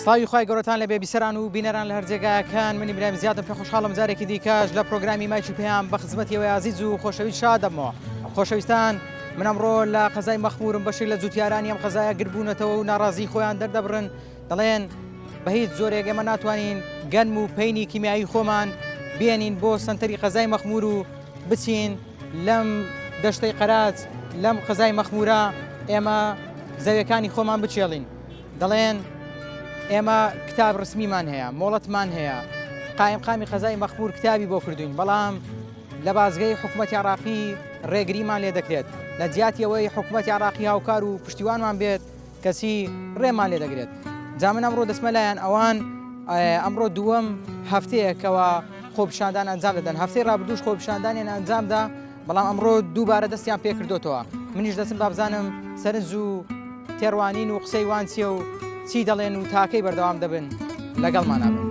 سڵاوی خوای گەورەتان لێبێ بیسەران و بینەران لە هەر جێگایەکان من ئیبراهیم زیادم پێ خۆشحاڵم جارێکی دیکەش لە پرۆگرامی مایکی پەیام بە خزمەتی ئێوەی ئازیز و خۆشەویست شاد دەبمەوە خۆشەویستان من ئەمڕۆ لە قەزای مەخمورم بەشێک لە جوتیارانی ئەم قەزایە گربوونەتەوە و ناڕازی خۆیان دەردەبڕن دەڵێن بە هیچ جۆرێک ئێمە ناتوانین گەنم و پەینی کیمیایی خۆمان بێنین بۆ سنتەری قەزای مەخمور و بچین لەم دەشتەی قەراج لەم قەزای مەخمورە ئێمە زەویەکانی خۆمان بچێڵین دەڵێن ئێمە کتاب ڕسمیمان هەیە مۆڵەتمان هەیە قایمقامی قەزای مەخمور کتابی بۆ کردوین بەڵام لە بازگەی حکوومەتی عراقی ڕێگریمان لێ دەکرێت لە جیاتی ئەوەی حکوومەتی عراقی هاوکار و پشتیوانمان بێت کەچی ڕێمان لێ دەگرێت جا من ئەمڕۆ دەچمە لایەن ئەوان ئەمڕۆ دووەم هەفتەیە کەوا خۆپیشاندان ئەنجام دەدەن هەفتەی ڕابردووش خۆپیشاندانیان ئەنجامدا بەڵام ئەمڕۆ دووبارە دەستیان پێکردوتەوە منیش دەچم بابزانم سەرنج و تێڕوانین و قسەی وان چییە و چی دەڵێن و تاکەی بەردەوام دەبن لەگەڵمانە بن.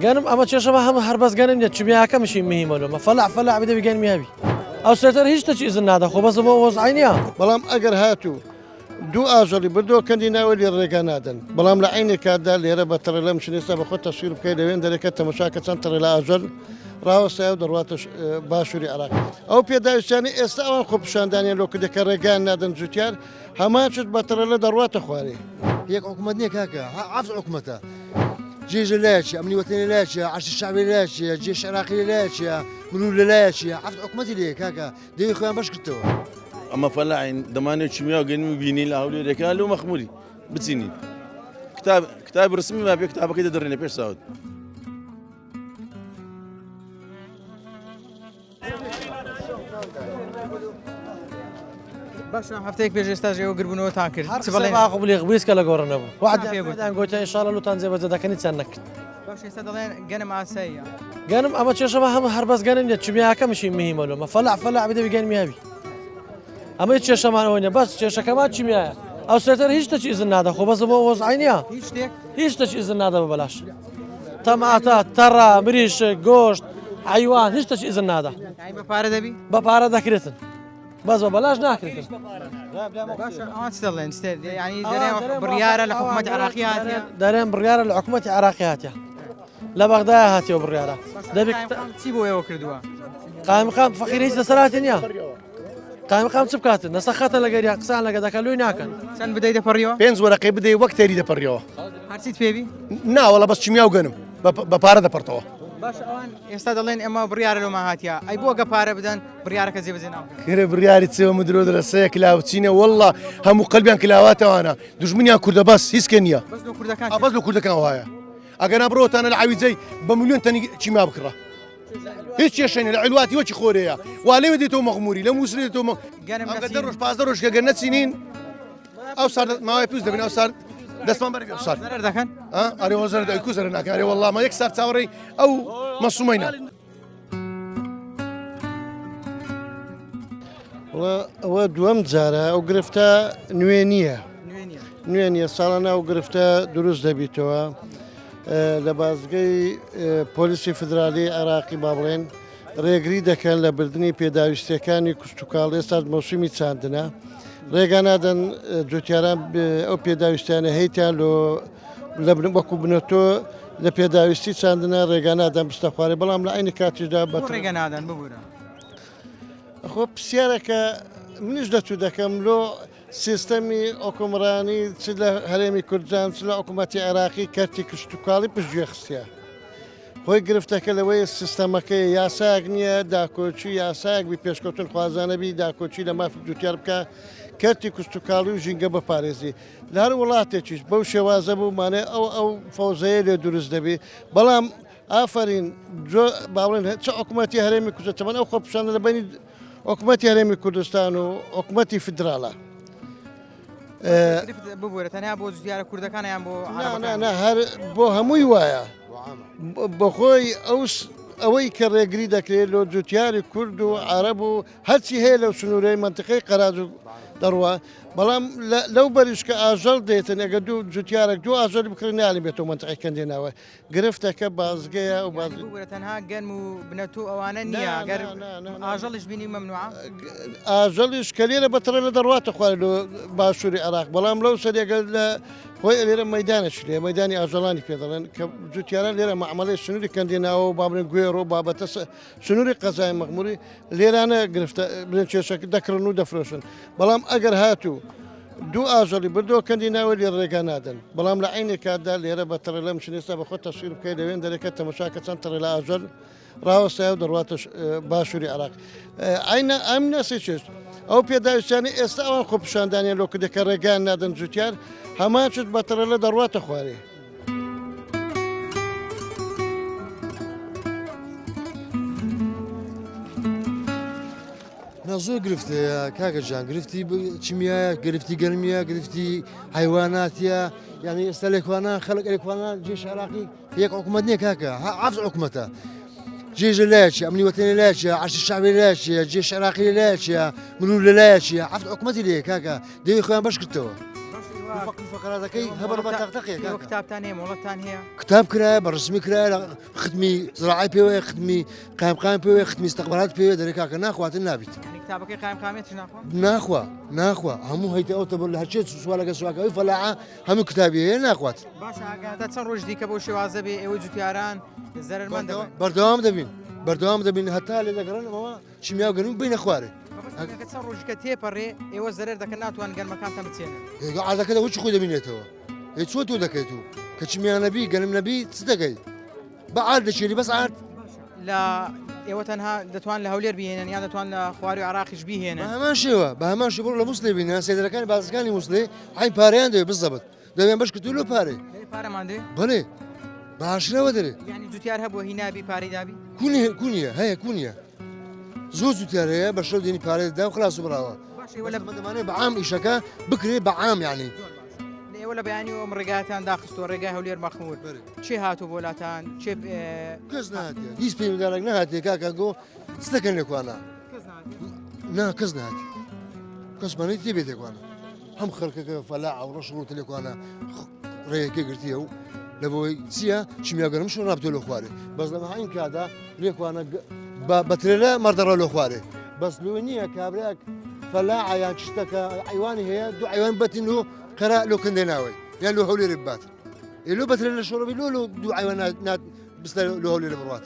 گەنم ئەمە کێشەمە هەمە هەر بەس گەنم نیە چمیاکە مشی مهمە لۆمە فەلع فەلع بدەوی گەنمی هەبی ئەو سێتەر هیچ تەچ ئیزن نادا خۆ بەس بۆ وەزعی نییە بەڵام ئەگەر هاتوو دوو ئاژەڵی بردەوە کەندی ناوە لێ ڕێگا نادەن بەڵام لە عینی کاتدا لێرە بە تڕێلە مشن ئێستا بە خۆت تەسویر بکەی لەوێن دەرەکە تەمەشاکە چەند تڕێلە ئاژەل ڕاوەستایە و دەڕواتە باشووری عێراق ئەو پێداویستیانەی ئێستا ئەوان خۆپیشاندانیان لۆ کردە کە ڕێگایان نادەن جوتیار هەمان شت بە تڕێلە دەڕواتە خوارێ. یەک حکومەت نییە کاکە عەفت حکومەتە جێژ لە لایەکی ئەمنی وەتەنی لە لایەکی عەشی شەعبی لە لایەکی جێش عێراقی لە لایەکی مرور لە لایەکی عەفت حکومەتی لێیە کاکە دەوی خۆیان بەش کردەوە. ئەمە فەلاحین دەمانێ کیمیا و گەنمی بینی لە هەولێرەکە لەو مەخموری بچینی کتاب کتاب ڕسمی ما پێ کتابەکەی دەدڕێنە پێش چاوت. باشە هەفتەیەک پێش ئێستاش ئێوە گربوونەوەتان کرد هەر چ بەڵێن باخ بلێ بریسکە لە گۆڕە نەبوو وعد پێ گوتیان گوتیان ان شاء الله لوتان جێبەجێ دەکەن هیچیان نەکرد باش ئێستا دەڵێن گەنم ئاساییە. گەنم ئەمە کێشەمە هەمە هەر بەس گەنم نیە چمیاکە مشی مهمە لۆمە فەلع فەلع بدەوی گەنمی هەبی ئەمە هیچ کێشەمان ئەوە نیە بەس کێشەکەمان چیمیایە ئەو سێتەر هیچ تەچ ئیزن نادا خۆ بەس بۆ وەزعی نییە هیچ شتێک هیچ تەچ ئیزن نادا بە بەلاش تەماتە تەڕە مریشک گۆشت حیوان هیچ تەچ ئیزن نادا یانی بە پارە دەبی بە پارە دەکرێتن بەس بە بەلاش ناکرێتن باشە ئەوان چ دەڵێن ینی بڕیارە لە حکوومەت عراقی هاتیە دەرێن بڕیارە لە حکوومەتی عراقی هاتیە لە بەغدای هاتیەوە بڕیارە دەبێت چی بۆ ئێوە کردووە قایمقام فەقیر هیچ لەسەراتی نییە قایمقام چ بکاتن لەسەر خەتە لەگەریان قسان لەگە دەکە لۆی ناکەن چەند بدەی دەپەڕیەوە پێنج وەرەقەی بدەی وەک تێری دەپەڕیەوە هەرچیت پێبی ناوەڵە بەس چیمیا و گەنم بە پارە دەپەڕتەوە باش ئەوان ئێستا دەڵێن ئێمە بڕیارە لۆمان هاتیە ئەی بۆ گە پارە بدەن بڕیارەکە جێبەجێ ناکەن کورە بڕیاری چێوە مدرۆ دەرەسەیە کلاوچینە واللە هەموو قەلبیان کلاواتەوانە دوژمنیان کوردە بەس هیچ کە نییە بەس لۆ کوردەکان بەس لۆ کوردەکان وایە ئەگەر بڕۆتانە لە عەویجەی بە ملیۆن تەنی چیما بکڕە هیچ کێشە نیە لە عیلواتی وەکی خۆرەیە وا لێوێ دێتەوە مەغموری لە موسڵ دێتەوە گەرم ئەگەر دە ڕۆژ 15 ڕۆژ کە گەر نەچینین ئەو سار ماوەی پوست دەبین ئەو سار دەستمان بەرە ئەو سار زەرەر دەکەن ئەرێ وە زەرەر دەکو زەرەر ناکەن ئەرێ وەڵڵا مە یەک سار چاوەڕێی ئەو مەسومەینە. ئەوە دووەم جارە ئەو گرفتە نوێ نییە نوێ نییە ساڵانە ئەو گرفتە دروست دەبیتەوە لە بازگەی پۆلیسی فدرالی عێراقی با بڵێن ڕێگری دەکەن لە بردننی پێداویستیەکانی کشتتوکاڵ ئێستا مۆسیمی چاندنە ڕێگا نادەن جوتیاران ئەو پێداویستیانە هەیتیان لۆ لە وەکو بنەتۆ لە پێداویستی چاندنە ڕێگا نادەن بستە خوارێ بەڵام لە عینی کاتیشدا بە ڕێگە نادەن ببورە خۆ پرسیارەکە منیش دەچوو دەکەم لۆ سیستەمی حکومڕانی چ لە هەرێمی کوردستان چ لە حکوومەتی عێراقی کەرتی کشتتوکاڵی پشتگوێ خستە خۆی گرفتەکە لەوەی سیستەمەکەی یاسایەک نییە داکۆکی یاسایەک بی پێشکەوتن خوازانەبی داکۆکی لە مافی جوتیار بکە کەرتی کشتتوکاڵی و ژینگە بپارێزی لە هەر وڵاتێکیش بەو شێوازە بوو مانای ئەو ئەو فەوزەیە لێ دروست دەبی بەڵام ئافرین باڵێن چ حکوومەتی هەرێمی کوردستان تەمەن ئەو خۆپیشاندە لە بینی حکوومەتی هەرێمی کوردستان و حکوومەتی فیدراڵە. ببوورە تەنیا بۆ جوتیارە کوردەکان یان بۆ نا هەر بۆ هەمووی وایە بەخۆی ئەو ئەوەی کە ڕێگری دەکرێت لۆ جوتیاری کورد و عرب و هەرچی هەیە لەو سنوورەی منتیقەی قەراج و. دەڕوا بەڵام لەو بەریش کە ئاژەڵ دێتن ئەگەر دوو جوتیارێک دوو ئاژەڵی بکڕی نالی بێتەوە مەنتقەی کەندێناوە گرفتەکە بازگەیە و باز بگورە تەنها گەنم و بنەت و ئەوانە نییە گەر ئاژەڵیش بینی مەمنوعە ئاژەڵیش کە لێرە بە تڕێلە دەڕواتە خوارێ لۆ باشووری عێراق بەڵام لەو سەرێگە لە خۆی لێرە مەدانە لێ مەدانی ئاژەڵانی پێ دەڵێن کە جوتیاران لێرە معاملەی سنووری کەندێناوە و بابرن گوێڕ و بابەتە سنووری قەزای مەخموری لێرانە گرفتە بلێن کێشەکە دەکڕن و دەفرۆشن بەڵام ئەگەر هاتوو دوو ئاژەڵی بردەوە کەندی ناوە لێ ڕێگا نادەن بەڵام لە عینێ کاتدا لێرە بە تڕێلە مشن ئێستا بە خۆت تەسویر بکەی لەوێن دەرەکە تەمەشاکە چەند تڕێلە ئاژەل ڕاوەستایە و دەڕواتە باشووری عراق ئاینە ئەم نەسی چێشت ئەو پێداویستیانە ئێستا ئەوان خۆپیشاندانیان لۆ کردە کە ڕێگایان نادەن جوتیار هەمان شت بە تڕێلە دەڕواتە خوارێ. نا زۆر گرفت هەیە کاکە جان گرفتی چیمیایە گرفتی گەرمیە گرفتی حیواناتیە یعنی ئێستا لێکوانە خەڵک لێکوانە جێش عراقی یەک حکوومەت نییە کاکە عەفز حکوومەتە جێژ لەلایەکی ئەمنی وەتەنی لایەکی عەشی شعبی لایەکی جێش عراقی لەلایەکی مرور لەلایەکی عەفز حکوومەتی لێ کاکە دەوی خۆیان بەش کردەوە فقراتەکەی هەبەر بە تەقتەقێ کتابتان هەیە مۆڵەتان هەیە کتاب کرایە بە ڕسمی کرایە لە ختمی زراعی پێوەیە ختمی قایمقام پێوەیە ختمی استقبالات پێوەیە دەرێ کاکە ناخواتن نابیت کتابەکەی قایمقامیەتش ناخوا ناخوا ناخوا هەموو هەیتە ئەو تەبر لە هەرچێ سوالەکە سواکەوەی فەلاعە هەموو کتابی هەیە ناخوات. باشە ئەگەر هەتا چەند ڕۆژ دیکە بەو شێوازە بێ ئێوەی جوتیاران زەرەرمەند دەبن؟ بەردەوام دەبین بەردەوام دەبین هەتا لێ دەگەڕێن ئەوە شیمیا و گەنم بینە خوارێ. مەبەستم چەند ڕۆژیکە تێپەڕێ ئێوە زەرەر دەکەن ناتوان گەنمەکانتان بچێنن. عادەکە دە وچ خۆی دەبینێتەوە ئێ چۆ تۆ دەکەیت و کە چیمیا نەبی گەنم نەبی چ دەکەی بە عارد دەچێنی بەس عارد. لە ئێوە تەنها دەتوان لە هەولێر بهێنن یان دەتوان لە خواروی عراقیش بیهێنن؟ بە هەمان شێوە بە هەمان شێوە بڕۆ لە موسڵێ بینە سێدەرەکانی بازرگانی موسڵێ عین پارەیان دەوێ بزەبت دەوێن بەش کردو لۆ پارەی پارەمان دەوێ بەڵێ باشرەوە دەرێ یعنی جوتیار هەبووە هی نابی پارەی دابی کونی کونیە هەیە کونیە زۆر جوتیار هەیە بە شەو دێنی پارەی دا و خلاص و بڕاوە باشە ئێوە لە دەمانێ بە عام ئیشەکە بکرێ بە عام یعنی ئێوە لە بەیانی ئەم ڕێگاتان داخستووە ڕێگای هەولێر مەخمور چێ هاتوو بۆ لاتان چێ کەس نهاتێ هیچ پەیوەندیدارێک نهاتێ کاکە گۆ چ دەکەن لێکوانە نا کەس نهاتێ کەسمانەی تێ بێت لێکوانە هەم خەڵکەکە فەلا و ڕەش ڕووت لێکوانە ڕێیەکە گرتیە و لە بۆی چییە چیمیاگەرم شو ڕابتۆ لە خوارێ بەس لە مەحین کادا لێکوانە بە ترێلە مەردەڕە لە خوارێ بەس لۆ نییە کابراک فەلا یان شتەکە ئەیوانی هەیە دوو ئەیوان بەتین و قەرا لۆ کەندێ ناوەی یان لۆ هەولێری ببات ئێ لۆ بەترێ لە شۆڕبی لۆ لۆ دوو ئەیوان بستە لۆ هەولێرە بڕات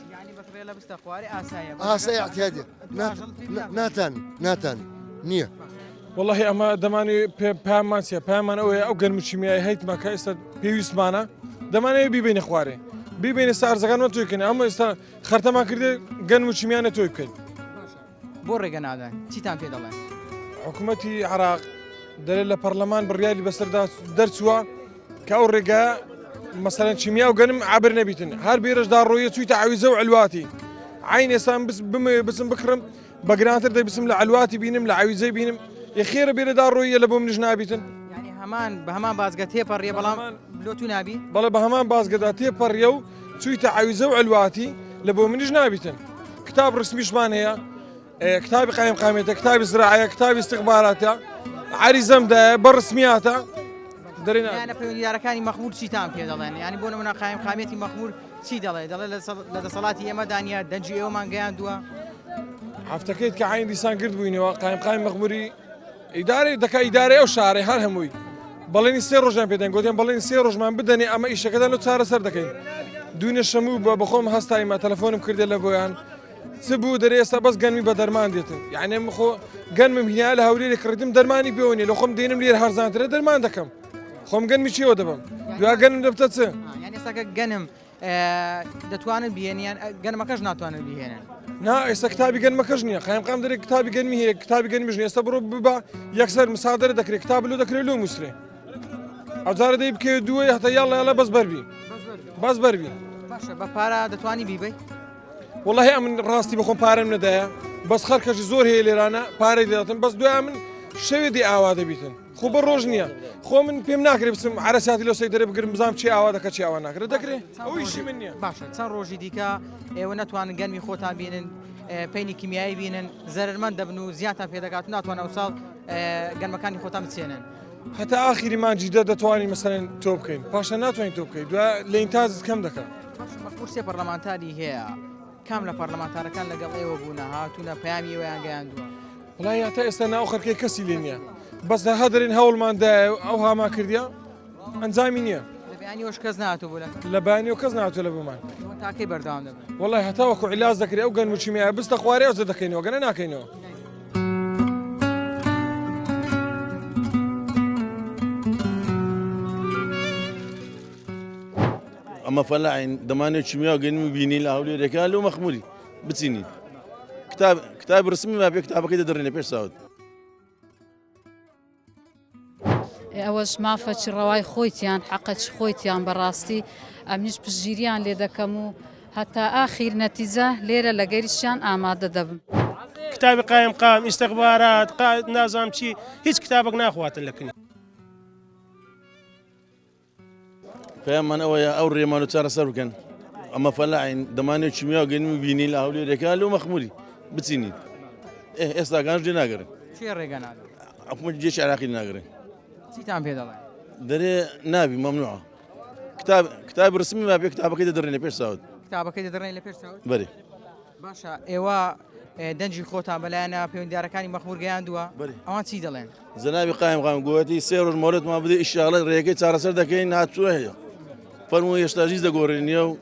ئاسای اعتیادە ناتانی ناتانی نییە. وەڵاهی ئەمە دەمانەوێ پەیاممان چیە پەیامان ئەوەیە ئەو گەرم و چیمیای هەیتمە کە ئێستا پێویستمانە دەمانەوێ بیبینە خوارێ بیبینە ئێستا ئەرزەکانمان تۆی بکەین ئەمە ئێستا خەرتەمان کردێ گەنم و چیمیانە تۆی بکەین. بۆ ڕێگە نادەن چیتان پێ دەڵێن؟ حکوومەتی عراق دەرێ لە پەرلەمان بڕیاری بەسەردا دەرچووە کە ئەو ڕێگا مەسەرەن چیمیا و گەنم عبر نەبیتن هەر بێرەشدا ڕۆیە چوویتە عویزە و علواتی عین ئێستا بمەوێ بچم بکڕم بە گرانتر دەی بچم لە عەلواتی بینم لە عەویزەی بینم ئێ خێرە بێرەدا ڕۆیە لە بۆ منیش نابیتن. یانی هەمان بە هەمان بازگە تێپەڕیە بەڵام لۆ تو نابی؟ بەڵێ بە هەمان بازگەدا تێپەڕیە و چوویتە عەویزە و عەلواتی لە بۆ منیش نابیتن. کتاب ڕسمیشمان هەیە کتابی قایم قامێتە کتابی زراعەیە کتابی استخباراتە عەریزەم دایە بە ڕسمیاتە دەرێ نابی. لایەنە پەیوەندیدارەکانی مەخمور چیتان پێ دەڵێن؟ یانی بۆ نمونە قایم قامیەتی مەخمور چی دەڵێ؟ دەڵێ لە دەسەڵاتی ئێمەدا نییە، دەنگی ئێوەمان گەیاندووە. هەفتەکەیت کە عین دیسان گرد بووینەوە قایمقامی مەخموری ئیدارەی دەکا ئیدارەی ئەو شارەی هەر هەمووی بەڵێنی سێ ڕۆژیان پێدەن گوتیان بەڵێنی سێ ڕۆژمان بدەنێ ئەمە ئیشەکەدان لۆ چارەسەر دەکەین دوینە شەموو بە بەخۆم هەستایمە تەلەفۆنم کردێ لە بۆیان چ بوو دەرێ ئێستا بەس گەنمی بە دەرمان دێتن یعنی من خۆ گەنمم هینایە لە هەولێرێ کڕیتم دەرمانی پێوە نیە لە خۆم دێنم لێر هەرزانترە دەرمان دەکەم خۆم گەنمی چیەوە دەبم دوا گەنم دەبتە چ؟ یعنی ئێستا کە گەنم دەتوانن بهێنن یان گەنمەکەش ناتوانن بهێنن؟ نا ئێستا کتابی گەنمەکەش نییە قایمقام دەرێ کتابی گەنمی هەیە کتابی گەنمیش نییە ئێستا بڕۆ ببە یەکسەر مسادرە دەکرێت کتاب لۆ دەکرێت لۆ موسرێ ئەوجارە دەی بکەوێت دووە هەتا یاڵە یاڵە بەس بەربی بەس بەربی باشە بە پارە دەتوانی بیبەی؟ وەڵاهی ئەمن ڕاستی بەخۆم پارەم نەدایە بەس خەرکەشی زۆر هەیە لێرانە پارەی دەداتن بەس دوای من شەوێ دی ئاوا دەبیتن خۆ بە ڕۆژ نییە خۆ من پێم ناکرێ بچم عرەساتی لەو سەیدەرە بگرم بزانم چی ئاوا دەکە چی ئاوا ناکرێت دەکرێ ئەو ئیشی من نییە باشە چەند ڕۆژی دیکە ئێوە نەتوانن گەرمی خۆتان بینن پەینی کیمیایی بینن زەرمەند دەبن و زیاتان پێدەگات و ناتوان ئەو ساڵ گەنمەکانی خۆتان بچێنن؟ هەتا ئاخیری مانگی دە دەتوانین مەسەلەن تۆ بکەین پاشان ناتوانین تۆ بکەین دوا لە ئینتاجت کەم دەکا. باشە مەخموور سێ پەرلەمانتاری هەیە کام لە پەرلەمانتارەکان لەگەڵ ئێوە بوونە هاتوونە پەیامی ئێوەیان گەیاندووە؟ وەڵایی هەتا ئێستا ناو خەرکەی کەسی لێ نییە بەس هە دەرێن هەوڵمان دایە ئەو هامان کردیە ئەنجامی نییە. لە بەیانیەوەش کەس نەهاتوو بۆ لە. لە بەیانیەوە کەس نەهاتووە لە بۆمان. ئێوە تاکەی بەردەوام دەبن؟ وەڵای هەتا وەکو عیلاج دەکرێ ئەو گەنم و کیمیایە بستە خوارێ ئەوجە دەکەینەوە گەنە ناکەینەوە. ئەمە فەلاحین دەمانێ کیمیا و گەنمی بینی لە هەولێرەکە لەو مەخموری بچینی کتاب کتاب ڕسمی ما پێ کتابەکەی دەدڕێنە پێش چاوت. ئەوەش مافە چ ڕەوای خۆیتیان حەقە چ خۆیتیان بەڕاستی ئەمنیش پشتگیریان لێ دەکەم و هەتا ئاخیر نەتیجە لێرە لەگەریشیان ئامادە دەبم. کتابی قایمقام، ئیستخبارات، نازانم چی، هیچ کتابەک ناخواتن لە کنی. پەیاممان ئەوەیە ئەو ڕێمان و چارەسەر بکەن ئەمە فەلاحین دەمانێ کیمیا و گەنمی بینی لە هەولێرەکە لەو مەخموری بچینین ئێستا گانش لێ ناگەڕێن چێ ڕێگە نادەن حکومەت جێش عراقی ناگرن چیتان پێ دەڵێن دەرێ نابی مەمنوعە کتاب کتاب ڕسمی ما پێ کتابەکەی دەدڕێنە پێش چاوت کتابەکەی دەدڕێن لە پێش چاوت بەرێ باشە ئێوە دەنگی خۆتان بە لایەنە پەیوەندیدارەکانی مەخمور گەیاندووە ئەوان چی دەڵێن؟ جەنابی قایمقام گوتی سێ ڕۆژ مۆلەتمان بدە ئیشاڵە ڕێگەی چارەسەر دەکەین هاتووە هەیە فەرموو هێشتا ژیز دەگۆڕێن نییە و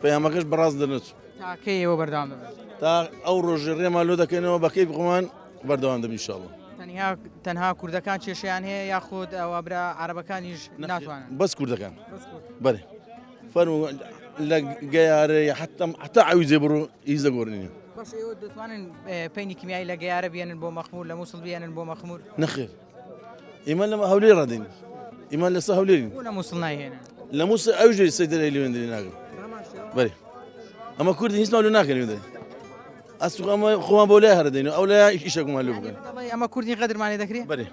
پەیامەکەش بەڕاست دەرنەچوو. تا کەی ئێوە بەردەوام دەبن؟ تا ئەو ڕۆژە ڕێمان لۆ دەکەینەوە بە کەیفی خۆمان بەردەوام دەبین ئیشاڵڵا. تەنیا تەنها کوردەکان کێشەیان هەیە یاخود ئەوە برا عەرەبەکانیش ناتوانن؟ بەس کوردەکان بەرێ. فەرموو لە گەیارە حتا حتا عەویزێ بڕۆ هیچ دەگۆڕێنێ. باشە ئێوە دەتوانن پەینی کیمیایی لە گەیارە بێنن بۆ مەخمور لە مووسڵ بێنن بۆ مەخمور؟ نەخێر ئیمە لە هەولێر ڕادێن ئیمە لەسەر هەولێرین. بۆ لە مووسڵ نایهێنن؟ لە مووسڵ ئەویش سەیدەرەی لێوێندرێ ناگرن. بەرێ ئەمە کوردی هیچمان لۆ ناکەن لێوێندرێ. ئەسڵ ئەمە خۆمان بۆ لای هەرە دەین و ئەو لای ئیشێکمان لۆ بکەن. ئەمە کوردی غەدرمان لێ دەکرێ؟ بەرێ.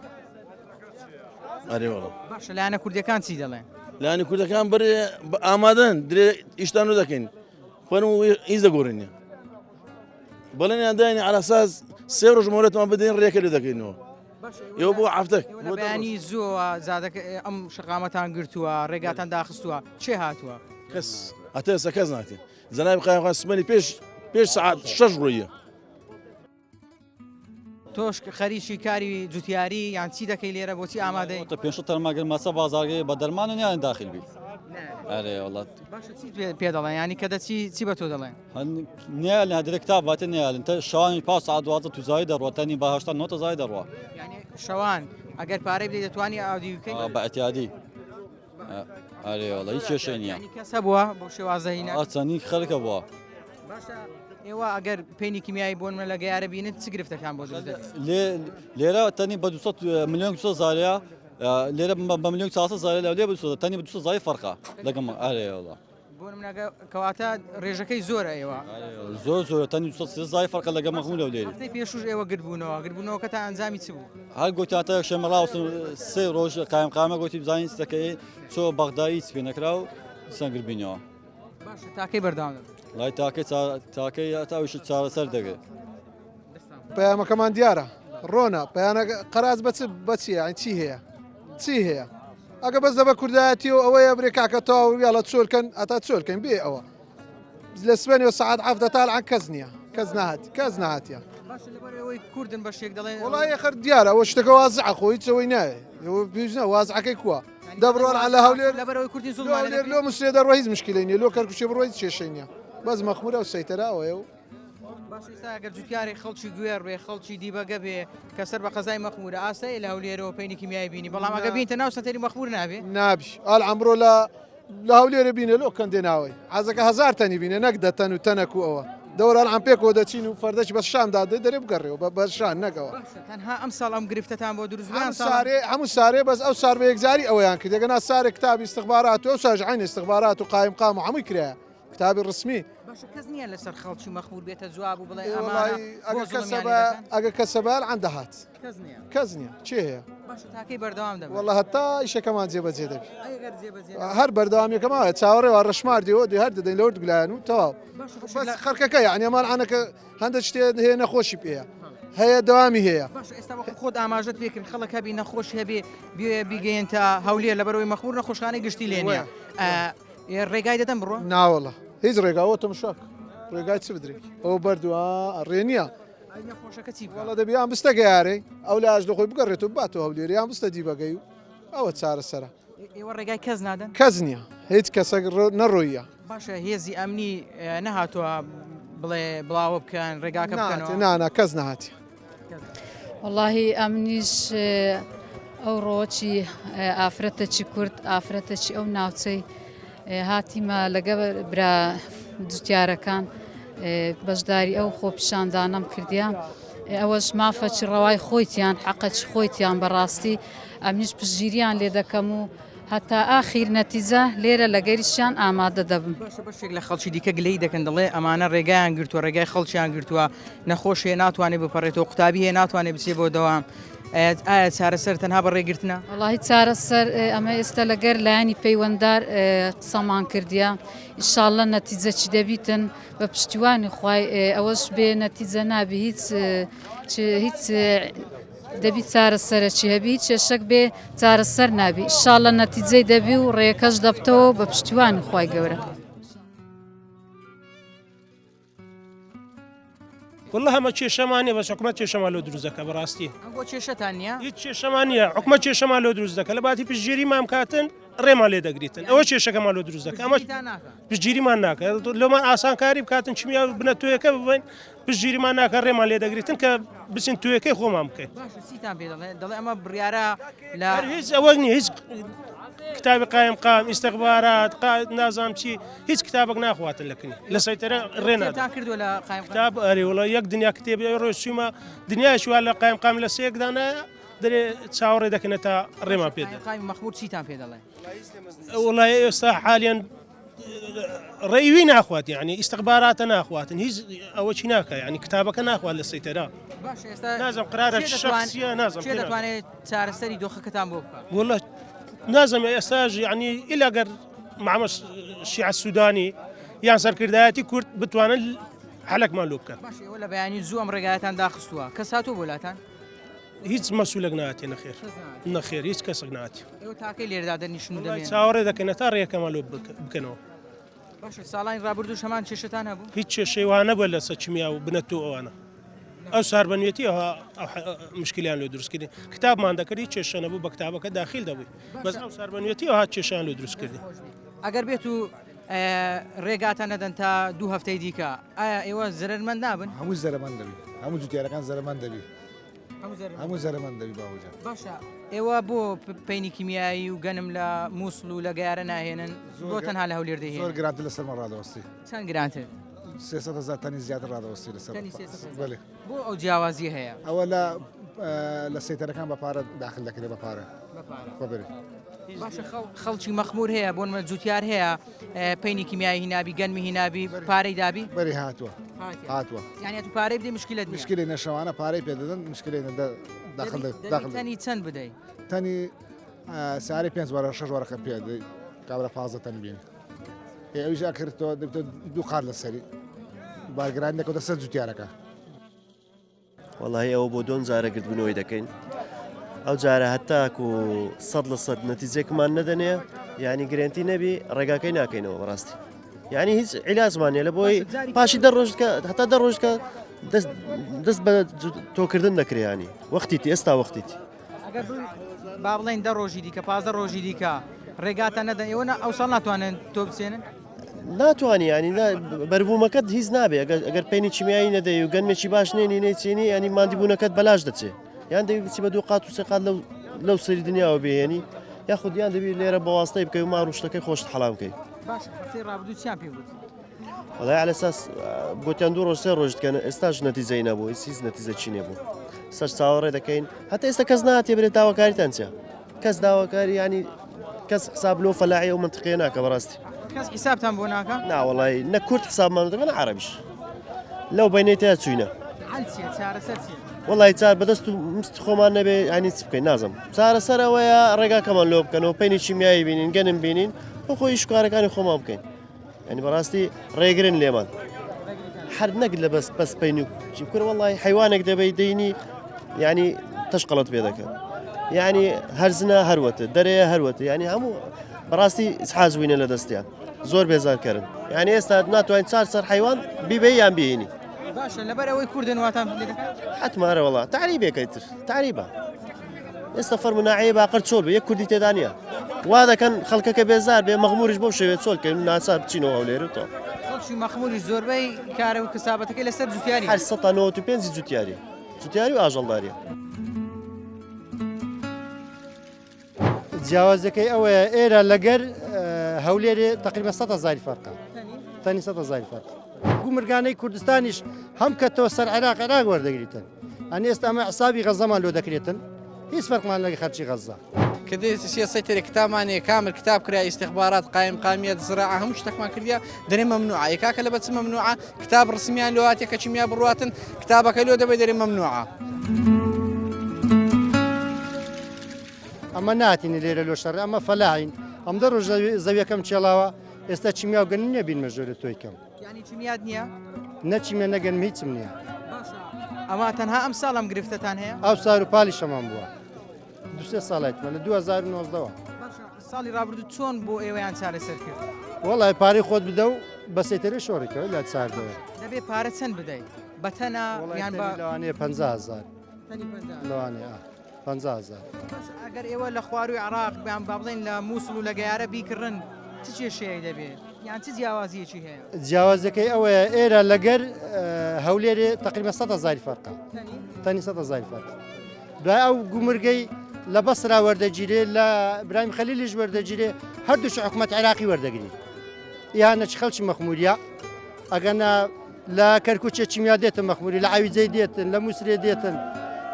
ئەرێ وەڵا. باشە لایەنە کوردیەکان چی دەڵێن؟ لایەنە کوردەکان بەرێ ئامادەن درێ ئیشتان لۆ دەکەین فەرموو هیچ دەگۆڕین نیە. بەڵێنیان داینی عەلاساس سێ ڕۆژ مۆلەتمان بدەین ڕێکە لێ دەکەینەوە. ئێوە بۆ هەفتەک لە بەیانی زووەوە زادەکە ئەم شەقامەتان گرتووە ڕێگاتان داخستووە چێ هاتووە؟ کەس هەتا ئێستا کەس ناتێ جەنابی قایمقام سمەنی پێش پێش سەعات شەش ڕۆیە. تۆش خەریکی کاری جوتیاری یان چی دەکەی لێرە بۆچی ئامادەی؟ تە پێ تەرما گەر مەسە بازارگەی بە دەرمان و نیان داخل بی ئەرێ وڵات باشە چی پێ دەڵێن ینی کە دەچی چی بە تۆ دەڵێن نیان هەدرێ کتاب باتە نیالن تە شەوانی پاس ساعت دوازدە توزایی دەڕوە تەنی بە هەشتا نۆ تەزای دەڕوە یعنی شەوان ئەگەر پارەی بدەی دەتوانی ئاودی بکەیت بە ئەتیادی ئەرێ وەڵا هیچ کێشەی نییە. یانی کەس هەبووە بەو شێوازە هینە؟ ئا چەندین خەڵک هەبووە. باشە ئێوە ئەگەر پەینی کیمیایی بۆ نمونە لە گەیارە بینن چ گرفتەکان بۆ دروست دەبێت؟ لێ لێرە تەنی بە 200 ملیۆن 200 زارەیە لێرە بە ملیۆن 400 زارە لە لێ بە 200 تەنی بە 200 زاری فەرقە لەگەڵ ئەرێ وەڵا. بۆ نمونە کەواتە ڕێژەکەی زۆرە ئێوە. زۆر زۆرە تەنی 200 زاری فەرقە لەگەڵ مەخمور لەو لێری. هەفتەی پێشووش ئێوە گردبوونەوە گردبوونەوەکەتان ئەنجامی چ بوو؟ هەر گۆتیان تا یەکشەممە ڕاوەستن سێ ڕۆژ قایمقامە گۆتی بزانین چ دەکەی چۆ بەغدا هیچ پێ نەکرا و دیسان گربینەوە. باشە تاکەی بەردەوام دەبن؟ وەڵای تاکەی تاکەی تا ئەویش چارەسەر دەبێت. پەیامەکەمان دیارە ڕۆنە پەیانەکە قەراج بە چ بە چیە یانی چی هەیە چی هەیە ئەگە بەس لەبەر کوردایەتی و ئەوەیە برێ کاکە تەواو یاڵە چۆلکەن ئەتا چۆلکەن بێ ئەوە لە سوێنەوە سەعات حەفتە تا الان کەس نییە کەس نەهات کەس نەهاتیە باشە لەبەر ئەوەی کوردن بەشێک دەڵێن وڵی خەر دیارە ئەوە شتەکە وازعە خۆ هیچ ئەوەی نایە پێویست نا وازعەکەی کووە دەبڕۆن لە هەولێر لەبەر ئەوەی کوردی لۆ زوڵمان هەولێر لۆ مسرێ دەڕۆ هیچ مشکلەی نییە لۆ کەرکوچێ بڕۆ هیچ کێشەی نییە بەس مەخمورە و سەیتەرە ئەوەیە و باشە ئێستا ئەگەر جوتیارێک خەڵکی گوێڕ بێ خەڵکی دیبەگە بێ کە سەر بە قەزای مەخمورە ئاسایە لە هەولێرەوە پەینی کیمیایی بینی بەڵام ئەگە بینتە ناو سەنتەری مەخمور نابێ نابی ئال ئەمڕۆ لە لە هەولێرە بینە لۆ کەندێ ناوەی حەزەکە هەزار تەنی بینە نەک دە تەن و تەنەک و ئەوە دەوران عام پێکەوە دەچین و فەردەکی بەس شان دادێ دەرێ بگەڕێەوە بە بە شان نەکەوە باشە تەنها ئەم ساڵ ئەم گرفتەتان بۆ دروست بوو یان هەموو ساڵان سارێ هەموو سارێ بەس ئەو سار بە یەکجاری ئەوەیان کرد یەگەنا سارێ کتابی استخبارات و ئەو ساش عین استخبارات و قایمقام و هەمووی کرایە کتابی ڕسمی. باشە کەس نییە لەسەر خەڵکی مەخمور بێتە جواب و بڵێ ئێ ئەمانە وەڵایی بۆ ئەگە زوڵمیان کەسە لێ بە دەکەن؟ ئەگە کەسە بە الان دەهات. کەس نییە. کەس نییە کێ هەیە؟ باشە تاکەی بەردەوام دەبن؟ وەڵا هەتا ئیشەکەمان جێبەجێ دەبی. ئەگەر جێبەجێ نەبوو؟ هەر بەردەوامیەکە ماوە چاوەڕێ وا ڕەشمار دێ و دێ هەر دەدەین لە هەردوو لایەن و تەواو. باشە بەشێک بەس لە خەڵکەکە یەعنی ئەمان عانەکە هەندێک شتێ هەیە نەخۆشی پێیە. هەیە دەوامی هەیە. باشە ئێستا وەکو خۆت ئاماژەت پێ کرد خەڵک هەبی نەخۆش هەبێ بێ بیگەیەنتە هەولێر لەبەرەوەی مەخمور نەخۆشخانەی گشتی لێ نییە ڕێگای دەدەن بڕۆ؟ ناوەڵا هیچ ڕێگا ئەوە تەمشاک ڕێگای چ بدرێ ئەوە بەردووە ڕێ نییە. نەخۆشەکە چی بکا؟ وەڵا دەبی یان بستە گەیارەی ئەو لاش لە خۆی بگەڕێتەوە بباتەوە هەولێر یان بستە دیبەگەی و ئەوە چارەسەرە. ئێوە ڕێگای کەس نادەن؟ کەس نییە هیچ کەسێک نەڕۆیە. باشە هێزی ئەمنی نەهاتووە بڵێ بڵاوە بکەن ڕێگاکە بکەنەوە؟ نانا کەس نەهاتیە. وەڵاهی ئەمنیش ئەو ڕۆچی ئافرەتەکی کورد ئافرەتەکی ئەو ناوچەی هاتیمە لەگە برا جوتیارەکان بەشداری ئەو خۆپیشاندانەم کردیا ئەوەش مافەکی ڕەوای خۆیتیان حەقەکی خۆیتیان بەڕاستی ئەمنیش پشتگیریان لێ دەکەم و هەتا ئاخیر نەتیجە لێرە لەگەریشیان ئامادە دەبم. باشە بەشێک لە خەڵکی دیکە گلەیی دەکەن دەڵێ ئەمانە ڕێگایان گرتووە ڕێگای خەڵکیان گرتووە نەخۆش هەیە ناتوانێت بپەڕێتەوە قوتابی هەیە ناتوانێت بچێ بۆ دەوام ئایا چارەسەر تەنها بە ڕێگرتنە؟ وەڵاهی چارەسەر ئەمە ئێستا لەگەر لایەنی پەیوەندار قسەمان کردیە ئیشاڵڵە نەتیجەکی دەبیتن بە پشتیوانی خوای ئەوەش بێ نەتیجە نابی هیچ هیچ دەبی چارەسەرەکی هەبی هیچ کێشەک بێ چارەسەر نابی ئیشاڵە نەتیجەی دەبی و ڕێکەش دەبتەوە بە پشتیوانی خوای گەورە. والله هەمە کێشەمان نیە بەس حکومەت کێشەمان لۆ دروست دەکە بەڕاستی بۆ کێشەتان نییە هیچ کێشەمان نییە حکومەت کێشەمان لۆ دروست دەکە لە باتی پشتگیریمان کاتن ڕێمان لێ دەگریتن ئەوە کێشەکەمان لۆ دروست دەکە ئەمە پشتگیریمان ناکە لۆمان ئاسانکاری بکاتن چمیا بنە تۆیەکە ببین پشتگیریمان ناکە ڕێمان لێ دەگریتن کە بچین توێکەی خۆمان بکەین باشە چیتان پێ دەڵێ دەڵێ ئەمە بڕیارە لە هیچ ئەوە نیە هیچ کتابی قایم قام ئیستخبارات نازام چی هیچ کتابێک ناخواتن لە کنی لە سەیتەرە ڕێ نادات کردو لە قایم کتاب ئەرێ وڵا یەک دنیا کتێبی ئەو ڕۆژ چوومە دنیایش وا لە قایم قام لە سێکدانە دەرێ چاوەڕێ دەکەنە تا ڕێمان پێ قایم مەخمور چیتان پێ دەڵێ وڵای ئێستا حالیان ڕێوی ناخوات یعنی ئیستخباراتە ناخواتن هیچ ئەوە چی ناکە یعنی کتابەکە ناخوات لە سەیتەرا باش ئێستا نازم قرارە شخصیە نازم کێ دەتوانێت چارەسەری دۆخەکەتان بۆ بکات والله نازم ئێستاش یعنی ئیلا گەر معمە شیعە سوودانی یان سەرکردایەتی کورد بتوانن حەلەکمان لۆ بکەن باش ئێوە لە بەیانی زوو ئەم ڕێگایەتان داخستووە کەس هاتووە بۆ لاتان هیچ مەسولێک ناتێ نەخێر نەخێر هیچ کەسێک ناتێ ئێوە تاکەی لێردا دەنیشن و دەمێنن چاوەڕێ دەکەین تا ڕێکەمان لۆ بکەنەوە باشە ساڵانی ڕابردووش هەمان کێشەتان هەبوو هیچ کێشەی وا نەبووە لەسەر کیمیا و بنەت و ئەوانە ئەو ساربەنوێتی ئەوها مشکلیان لۆ دروست کردین کتابمان دەکرد هیچ کێشە نەبوو بە کتابەکە داخیل دەبووی بەس ئەو ساربەنوێتی ئەوها کێشیان لۆ دروست کردین ئەگەر بێت و ڕێگاتان نەدەن تا دوو هەفتەی دیکە ئایا ئێوە زەرەرمەند نابن؟ هەموو زەرەمەند دەبی هەموو جوتیارەکان زەرەمەند دەبی هەموو زەرەمەند دەبی باوەجان باشە ئێوە بۆ پەینی کیمیایی و گەنم لە مووسڵ و لە گەیارە ناهێنن بۆ تەنها لە هەولێر دەهێنن زۆر گرانتر لەسەرمان ڕادەوەستی چەند گرانتر؟ 300 هزار تەنی زیاتر ڕادەوەستی لەسەر تەنی 300 هەزار. بەلێ بۆ ئەو جیاوازیە هەیە؟ ئەوە لە لە سەیتەرەکان بە پارە داخل دەکرێت بە پارە بە پارە بەبەری باشە خەڵکی مەخمور هەیە بۆ نمونە جوتیار هەیە پەینی کیمیایی هینابی گەنمی هینابی پارەی دابی بەری هاتووە هاتووە یعنی تو پارەی بدەی مشکلت نییە مشکلی نەشەوانە پارەی پێ دەدەن مشکلی داخل داخل تەنی چەند بدەی تەنی ساری پێنج وەرە شەش وەرەقە پێ دەی کابرا 15 تەن بین ئەویش ئەکردەوە دەبێتە دوو قات لەسەری بارگرانی دەکەوتە سەر جوتیارەکە وەڵاهی ئەوە بۆ دۆن جارە گردبوونەوەی دەکەین ئەو جارە هەتاکو سەد لە سەد نەتیجێکمان نەدەنێ یعنی گرنتی نەبی ڕێگاکەی ناکەینەوە بەڕاستی یعنی هیچ عیلازمان نیە لە بۆی پاشی دە ڕۆژکە هەتا دە ڕۆژکە دەست بە تۆکردن دەکرێ ینی وەختیتی ئێستا وەختیتی ئەگەر با بڵێن دە ڕۆژی دیکە 15 ڕۆژی دیکە ڕێگاتان نەدەن ئێوە ئەو ساڵ ناتوانن تۆ بچێنن ناتوانی ینی بەربوومەکەت هیچ نابێ ئەگەر پەینی کیمیایی نەدەی و گەنمێکی باش نێنی نەیچێنی ینی مادیبوونەکەت بەلاش دەچێ یان دەبی بچی بە دوو قات و سێ قات لەو لەو سەری دنیاوە بهێنی یاخود یان دەبی لێرە بەواستەی بکەی و ماڕ و شتەکەی خۆشت حەڵام بکەی باش هەفتەی ڕابردوو چیان پێ گوت وەڵای على اساس گوتیان دوو ڕۆژ سێ ڕۆژ دکەن ئێستاش نەتیجەی نەبوو هیچ هیچ نەتیجە چی نەبوو سەر چاوەڕێ دەکەین هەتا ئێستا کەس ناتێ برێت داواکاریتان چیە کەس داواکاری ینی کەس حساب لۆ فەلاحی ئەو منتقەیە ناکە بەڕاستی. کەس حیسابتان بۆ ناکا؟ نا وەڵای نە کورد حسابمان دەکەن نە عەرەبیش لەو بەینەی تیا چوینە. حل چیە؟ چارەسەر چیە؟ وەڵای چار بەدەست و مست خۆمان نەبێ ینی چ بکەین نازم چارەسەر ئەوەیە ڕێگاکەمان لۆ بکەنەوە پەینی کیمیایی بینین گەنم بینین بۆ خۆی شکارەکانی خۆمان بکەین ینی بەڕاستی ڕێگرن لێمان. هەر نەک لە بەس بەس پەین و چی کورە وەڵی حیوانێک دەبەی دەینی یعنی تەشقەڵت پێ دەکەن یعنی هەرزنە هەروەتە دەرەیە هەروەتە یعنی هەموو بەڕاستی حاز بووینە لە دەستیان زۆر بێزارکەرن یعنی ئێستا ناتوانین چار سەر حیوان بیبەی یان بینی باشە لەبەر ئەوەی کوردن واتان لێ دەکەن حتممارە وڵا تعریبێکەی تر تعریبە ئێستا فەرموو ناحیەی باقر چۆل بێ یەک کوردی تێدا نییە وا دەکەن خەڵکەکە بێزار بێ مەغموریش بەو شێوێ چۆل کەین ناچار بچینەوە هەولێر و تۆ خەڵکی مەخموریش زۆربەی کارە و کەسابەتەکەی لەسەر جوتیاری هەر 195 جوتیاری جوتیاری و ئاژەڵداریە. جیاوازەکەی ئەوەیە ئێرە لەگەر هەولێرێ تقریبا 100 هزاری فەرقە تەنی 100 هزاری فەرق گومرگانەی کوردستانیش هەم کە تۆ سەر عێراق عێراق وەردەگریتن ئەنی ئێستا ئەمە حسابی غەزەمان لۆ دەکرێتن هیچ فەرقمان لەگە خەرچی غەزە. کردی سێ سەیتەرێ کتابمانێ کامل کتاب کرا ئیستخبارات قایم قامیەت زراعە هەموو شتەکمان کردیا دەرێ مەمنوعە ئێ کاکە لە بە چ مەمنوعە کتاب ڕسمیان لۆ هاتیە کە کیمیا بڕواتن کتابەکە لۆ دەبێ دەرێ مەمنوعە. ئەمە ناتینە لێرە لۆ شەڕ ئەمە فەلاحین ئەم دە ڕۆژ زەویەکەم چێڵاوە ئێستا چیمیا و گەنم نییە بینمە ژۆرە تۆی کەم یانی چیمیات نییە؟ نە چیمیا نە گەنم هیچم نییە. باشە ئەمە تەنها ئەم ساڵ ئەم گرفتەتان هەیە؟ ئەو سار و پالی شەمان بووە دوسێ ساڵێتمە لە 2019ەوە. باشە ساڵی ڕابردوو چۆن بۆ ئێوەیان چارەسەر کرد؟ وەڵای پارەی خۆت بدە و بە سەیتەرەی شۆڕیکەوە لە چاردەوە. دەبێ پارە چەند بدەیت؟ بە تەنە یان بە لەوانەیە 50000 تەنی 50 لەوانەیە ئا. 50 هەزار. باشە ئەگەر ئێوە لە خوارووی عێراق یان با بڵێین لە مووسڵ و لە گەیارە بیکڕن چ کێشەیەک دەبێت یان چ جیاوازییەکی هەیە؟ جیاوازەکەی ئەوەیە ئێرە لەگەر هەولێرێ تقریبا 100 هەزاری فەرقە تەنی 100 هەزاری فەرق دوای ئەو گومرگەی لە بەسرا وەردەگیرێ لە برایم خەلیلیش وەردەگیرێ هەردووش حکوومەت عێراقی وەردەگری یانە چ خەڵکی مەخموریا ئەگەنا لە کەرکوچێ چیمیا دێتن مەخموری لە عەویجەی دێتن لە موسرێ دێتن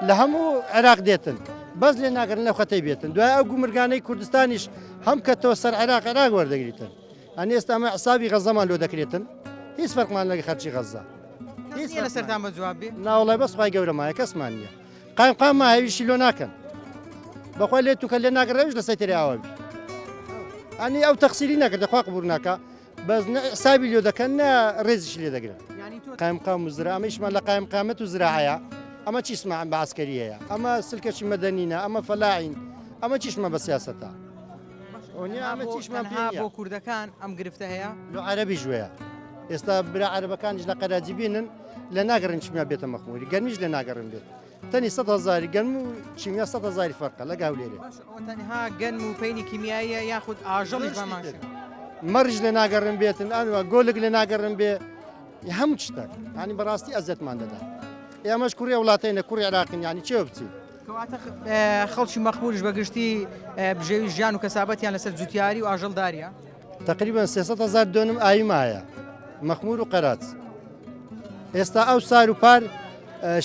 لە هەموو عێراق دێتن بەس لێ ناگرن لەو خەتەی بێتن دوای ئەو گومرگانەی کوردستانیش هەم کە تۆ سەر عێراق عێراق وەردەگریتن ئەنی ئێستا ئەمە حسابی غەزەمان لۆ دەکرێتن هیچ فەرقمان لەگە خەرچی غەزە هیچ لەسەرتان بە جواب بێ ناوەڵای بەس خوای گەورە مایە کەسمان نییە قایم قام ماهەویشی لۆ ناکەن بەخوای لێ توکە لێ ناگەڕێویش لە سەیتەری ئاواوی ئەنی ئەو تەقسیری نەکردە خوا قبور ناکە بەس نە حسابی لێ دەکەن نە ڕێزیشی لێ دەگرن قایمقام و زرا ئەمەیشمان لە قایمقامەت و زراعەیە ئەمە چیشمان بە عسکەری هەیە ئەمە سلکەشی مەدەنینە ئەمە فەلاعین ئەمە چیشمان بە سیاسەتە ئەمە چیشمان پێ بۆ کوردەکان ئەم گرفتە هەیە لۆ عەرەبیش وەیە ئێستا برا عەرەبەکانیش لە قەراجی بینن لە ناگەڕن چیمیا بێتە مەخموری گەرمیش لە ناگەڕن بێت تەنی سە هزاری گەرم و چیمیا سە هزاری فەرقە لە گاولێرێ تەنها گەنم و پەینی کیمیاییە یاخود ئاژەڵیش بەمان مەڕیش لە ناگەڕن بێتن ئەنوە گۆلک لە ناگەڕن بێ هەموو شتێک ینی بەڕاستی ئەزیەتمان دەدا ئێمەش کوڕی وڵاتەینە کوڕی عراقین ینی چێ بچین کەواتە خەڵکی مەخموریش بەگشتی بژێوی ژیان و کەسابەتیان لەسەر جوتیاری و ئاژەڵداریە تقریبا 300 هزار دۆنم ئاوی مایە مەخمور و قەراج ئێستا ئەو سار و پار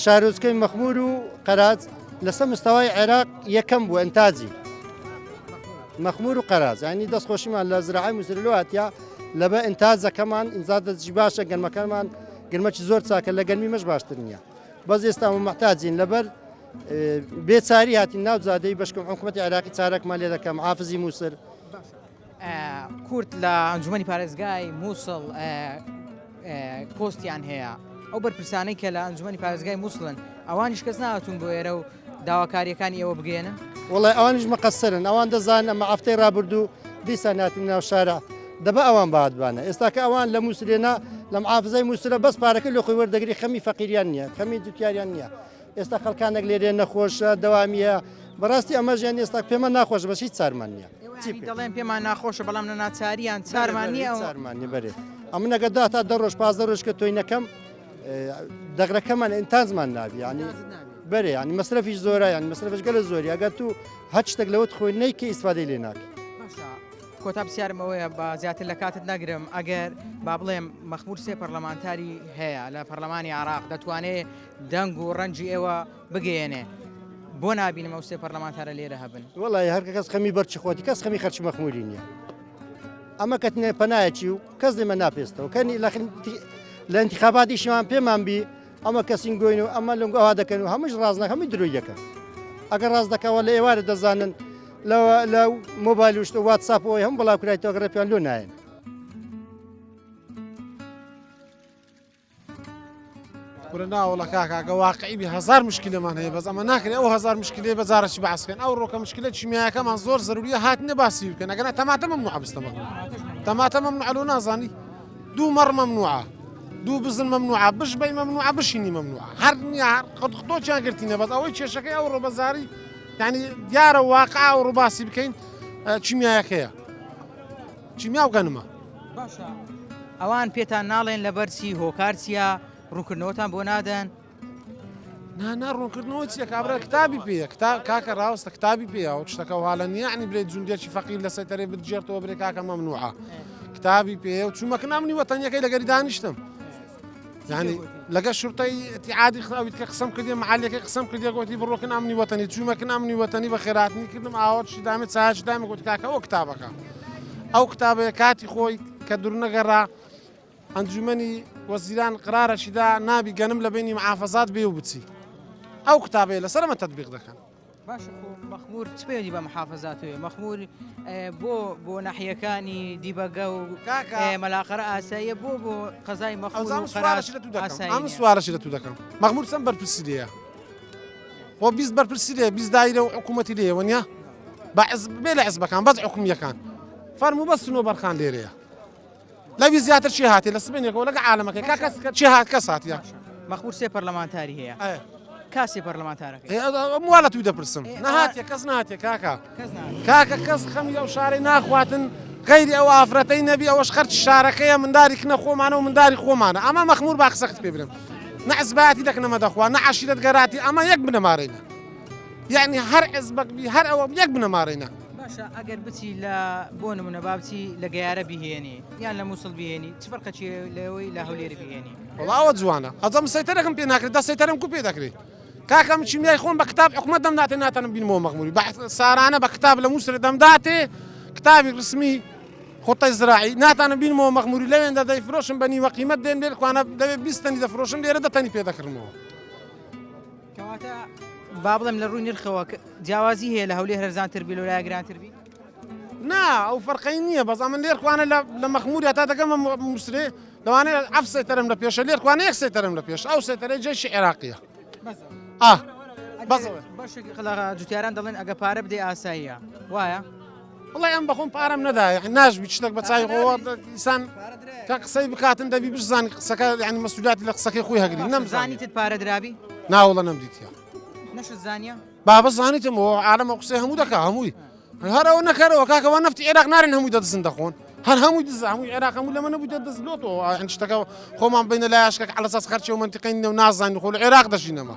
شارۆچکەی مەخمور و قەراج لەسەر مستەوای عێراق یەکەم بوو ئەنتاجی مەخمور و قەراج ینی دەستخۆشیمان لە زراعی موسرلۆ هاتیا لەبە ئینتاجەکەمان ئینزاد دەستی باشە گەنمەکانمان گەنمەکی زۆر چاکە لە گەنمی مەش باشتر نییە بەس ئێستا محتاجین لەبەر بێچاری هاتین ناو جادەی بەشکم حکوومەتی عێراقی چارەکمان لێ دەکەم حافزی موسر کورد لە ئەنجومەنی پارێزگای مووسڵ پۆستیان هەیە ئەو بەرپرسانەی کە لە ئەنجومەنی پارێزگای مووسڵن ئەوانیش کەس نهاتون بۆ ئێرە و داواکاریەکانی ئێوە بگەێنن وڵی ئەوانیش مەقەسەرن ئەوان دەزان ئەمە هەفتەی رابردوو دیسان هاتن ناو شارە دەبە ئەوان بادبانە ئێستا کە ئەوان لە مووسرێنا لە محافزەی مووسرە بەس پارەکە لە خۆی وەردەگری خەمی فەقیریان نییە خەمی جوتیاریان نییە ئێستا خەڵکانێک لێرێ نەخۆشە دەوامیە بەڕاستی ئەمە ژیان ئێستا پێمان ناخۆش بەس هیچ چارمان نییە دەڵێن پێمان ناخۆشە بەڵام لە ناچاریان چارمان نییە چارمان نیە بەرێ ئەمن ئەگە دا تا دە ڕۆژ 15 ڕۆژ کە تۆی نەکەم دەغرەکەمان ئینتازمان نابی ینی بەرێ ینی مەسرەفیش زۆرە یان مەسرەفش گەلە زۆری ئەگەر تو هەر شتێک لەوەت خۆی نیکە ئیسفادەی لێ ناکە کۆتا پرسیارم ئەوەیە با زیاتر لە کاتت نەگرم ئەگەر با بڵێم مەخمور سێ پەرلەمانتاری هەیە لە پەرلەمانی عراق دەتوانێت دەنگ و ڕەنجی ئێوە بگەیەنێ بۆ نابینم ئەو سێ پەرلەمانتارە لێرە هەبن؟ وەڵی هەر کەس خەمی بەرچی خۆتی کەس خەمی خەرچی مەخموری نییە ئەمە کەتنێ پەنایەکی و کەس لێمە ناپێستەوە کەنی لە انتخاباتیشمان پێمان بی ئەمە کەسین گۆین و ئەمە لەنگ ئەوا دەکەن و هەمووش ڕاز نەکەن هەمووی درۆی دەکەن ئەگەر ڕاست دەکەوە لە ئێوارە دەزانن لە مۆبایل و شتە واتساپ ئەوەی هەم بڵاو کرایتەوە گەڕێ پێیان لۆ نایەن. کورە ناوەڵە کاکە ئەگە واقعی بی هەزار مشکلەمان هەیە بەس ئەمە ناکرێ ئەو هەزار مشکلەیە بە جارەکی بەعس بکەن ئەو ڕۆکە مشکلە کیمیایەکەمان زۆر زەروریە هاتنە باسی بکەن ئەگەنا تەماتە مەمنوعە بستە مەغمور تەماتە مەمنوعە لۆ نازانی دوو مەڕ مەمنوعە دوو بزن مەمنوعە بش بەی مەمنوعە بشینی مەمنوعە هەر نییە هەر قەتۆچیان گرتینە بەس ئەوەی کێشەکەی ئەو ڕۆبەزاری یعنی دیارە واقع ئەو ڕوباسی بکەین کیمیایەکەیە کیمیا و گەنمە. باشە ئەوان پێتان ناڵێن لەبەر چی هۆکار چییە ڕوونکردنەوەتان بۆ نادەن؟ نا نا ڕوونکردنەوە چییە کابرا کتابی پێیە کتاب کاکە ڕاستە کتابی پێیە و شتەکە وهالە نییە عنی برێ جوندێکی فەقیر لە سەیتەرێ بجێرتەوە برێ کاکە مەمنوعە کتابی پێیە و چوومە کنامنی وەتەنیەکەی لەگەری دانیشتم یعنی لەگە شورتەی ئیتیعادی ئەویت کە قسەم کردی معالیەکەی قسەم کردی گوتی بڕۆ کنامنی وەتەنی چوومە کنامنی وەتەنی بە خێراتنی کردم ئاوەرشی دامێ چاچ دامێ گوتی کاکە ئەو کتابەکە ئەو کتابەیە کاتی خۆی کە دوورنەگەڕا ئەنجومەنی وەزیران قرارەشیدا نابی گەنم لە بینی معافەزات بێ و بچی ئەو کتابەیە لەسەرمە تەطبیق دەکەن باشە خۆ مەخمور چ پەیوەندی بە محافەزاتەوەیە مەخمور بۆ بۆ ناحیەکانی دیبەگە و مەلاقەرە ئاساییە بۆ بۆ قەزای مەخمور و قەراج ئەم سوارەشی لە تو دەکەم مەخمور چەند بەرپرسی لێیە خۆ 20 بەرپرسی لێ 20 دایرە و حکوومەتی لێیە وەنیە بە بێ لە حزبەکان بەس حکومیەکان فەرموو بەس سنۆ بەرخان لێرەیە لەوی زیاتر چی هاتێ لە سبێنێکەوە لەگە عالەمەکەی کا کەس چی هات کەس هاتیە مەخمور سێ پەرلەمانتاری هەیە کا سێ پەرلەمانتارەکەی ئەم وا لە توی دەپرسم نەهاتێ کەس نهاتێ کاکە کاکە کەس خەمی ئەو شارەی ناخواتن غەیری ئەو ئافرەتەی نەبی ئەوەش خەرچ شارەکەیە منداری کنە خۆمانە و منداری خۆمانە ئەمە مەخمور با قسەکت پێ برم نە عزباتی دەکنەمە دەخوا نە عەشیرەت گەراتی ئەمە یەک بنەمارەینە یعنی هەر عزبەک بی هەر ئەوە یەک بنەمارەینە باشە ئەگەر بچی لە بۆ نمونە با بچی لە گەیارە بیهێنی یان لە مووسڵ بیهێنی چ فەرقەکی لەوەی لە هەولێر بیهێنی؟ وەڵا ئەوە جوانە ئەجا من سەیتەرەکم پێ ناکرێت دا سەیتەرم کو پێ دەکرێت کاکە من کیمیای خۆم بە کتاب حکومەت دەمداتێ ناتەنم بینمەوە مەغموری بە سارانە بە کتاب لە مووسرە دەمداتێ کتابی ڕسمی خۆتای زراعی ناتانم بینمەوە مەغموری لەوێندا دەیفرۆشم بە نیوە قیمەت دێن لێر خوانە دەوێ 20 تەنی دەفرۆشم لێرە دە تەنی پێ دەکڕمەوە. کەواتە با بڵێم لە ڕووی نرخەوە جیاوازی هەیە لە هەولێر هەرزانتر بی لەولایە گرانتر بی؟ نا ئەو فەرقەی نییە بەس ئەمن لێر خوانە لە مەخموری تا دەگەمە موسرێ لەوانەیە ئەف سەیتەرم لە پێشە لێر خوانە یەک سەیتەرم لە پێش ئەو سەیتەرەی جەیشی عێراقیە ئا بەس بەشێک لە جوتیاران دەڵێن ئەگە پارە بدەی ئاساییە وایە؟ وڵی ئەم بەخۆم پارەم نەدا یعنی ناشبی شتێک بە چای خۆوە ئینسان کە قسەی بکاتن دەبی بشزانی قسەکە یعنی مەسوولیاتی لە قسەکەی خۆی هەگری نەمزانی تت پارە درابی ناوەڵە نەمدیتە نەشت زانیە بابە زانیتم ئەوە عالەمە قسەی هەموو دەکا هەمووی هەر ئەوە نەکەرەوە کاکەوە نەفتی عێراق نارن هەمووی دەدزن دەخۆن هەر هەمووی دز هەمووی عێراق هەموو لەمە نەبوو دەدز لۆتەوە یعنی شتەکە خۆمان بینە لایشکە على اساس خەرچی و منتیقەی نیە و نازانین خۆ لە عێراق دەژینەمە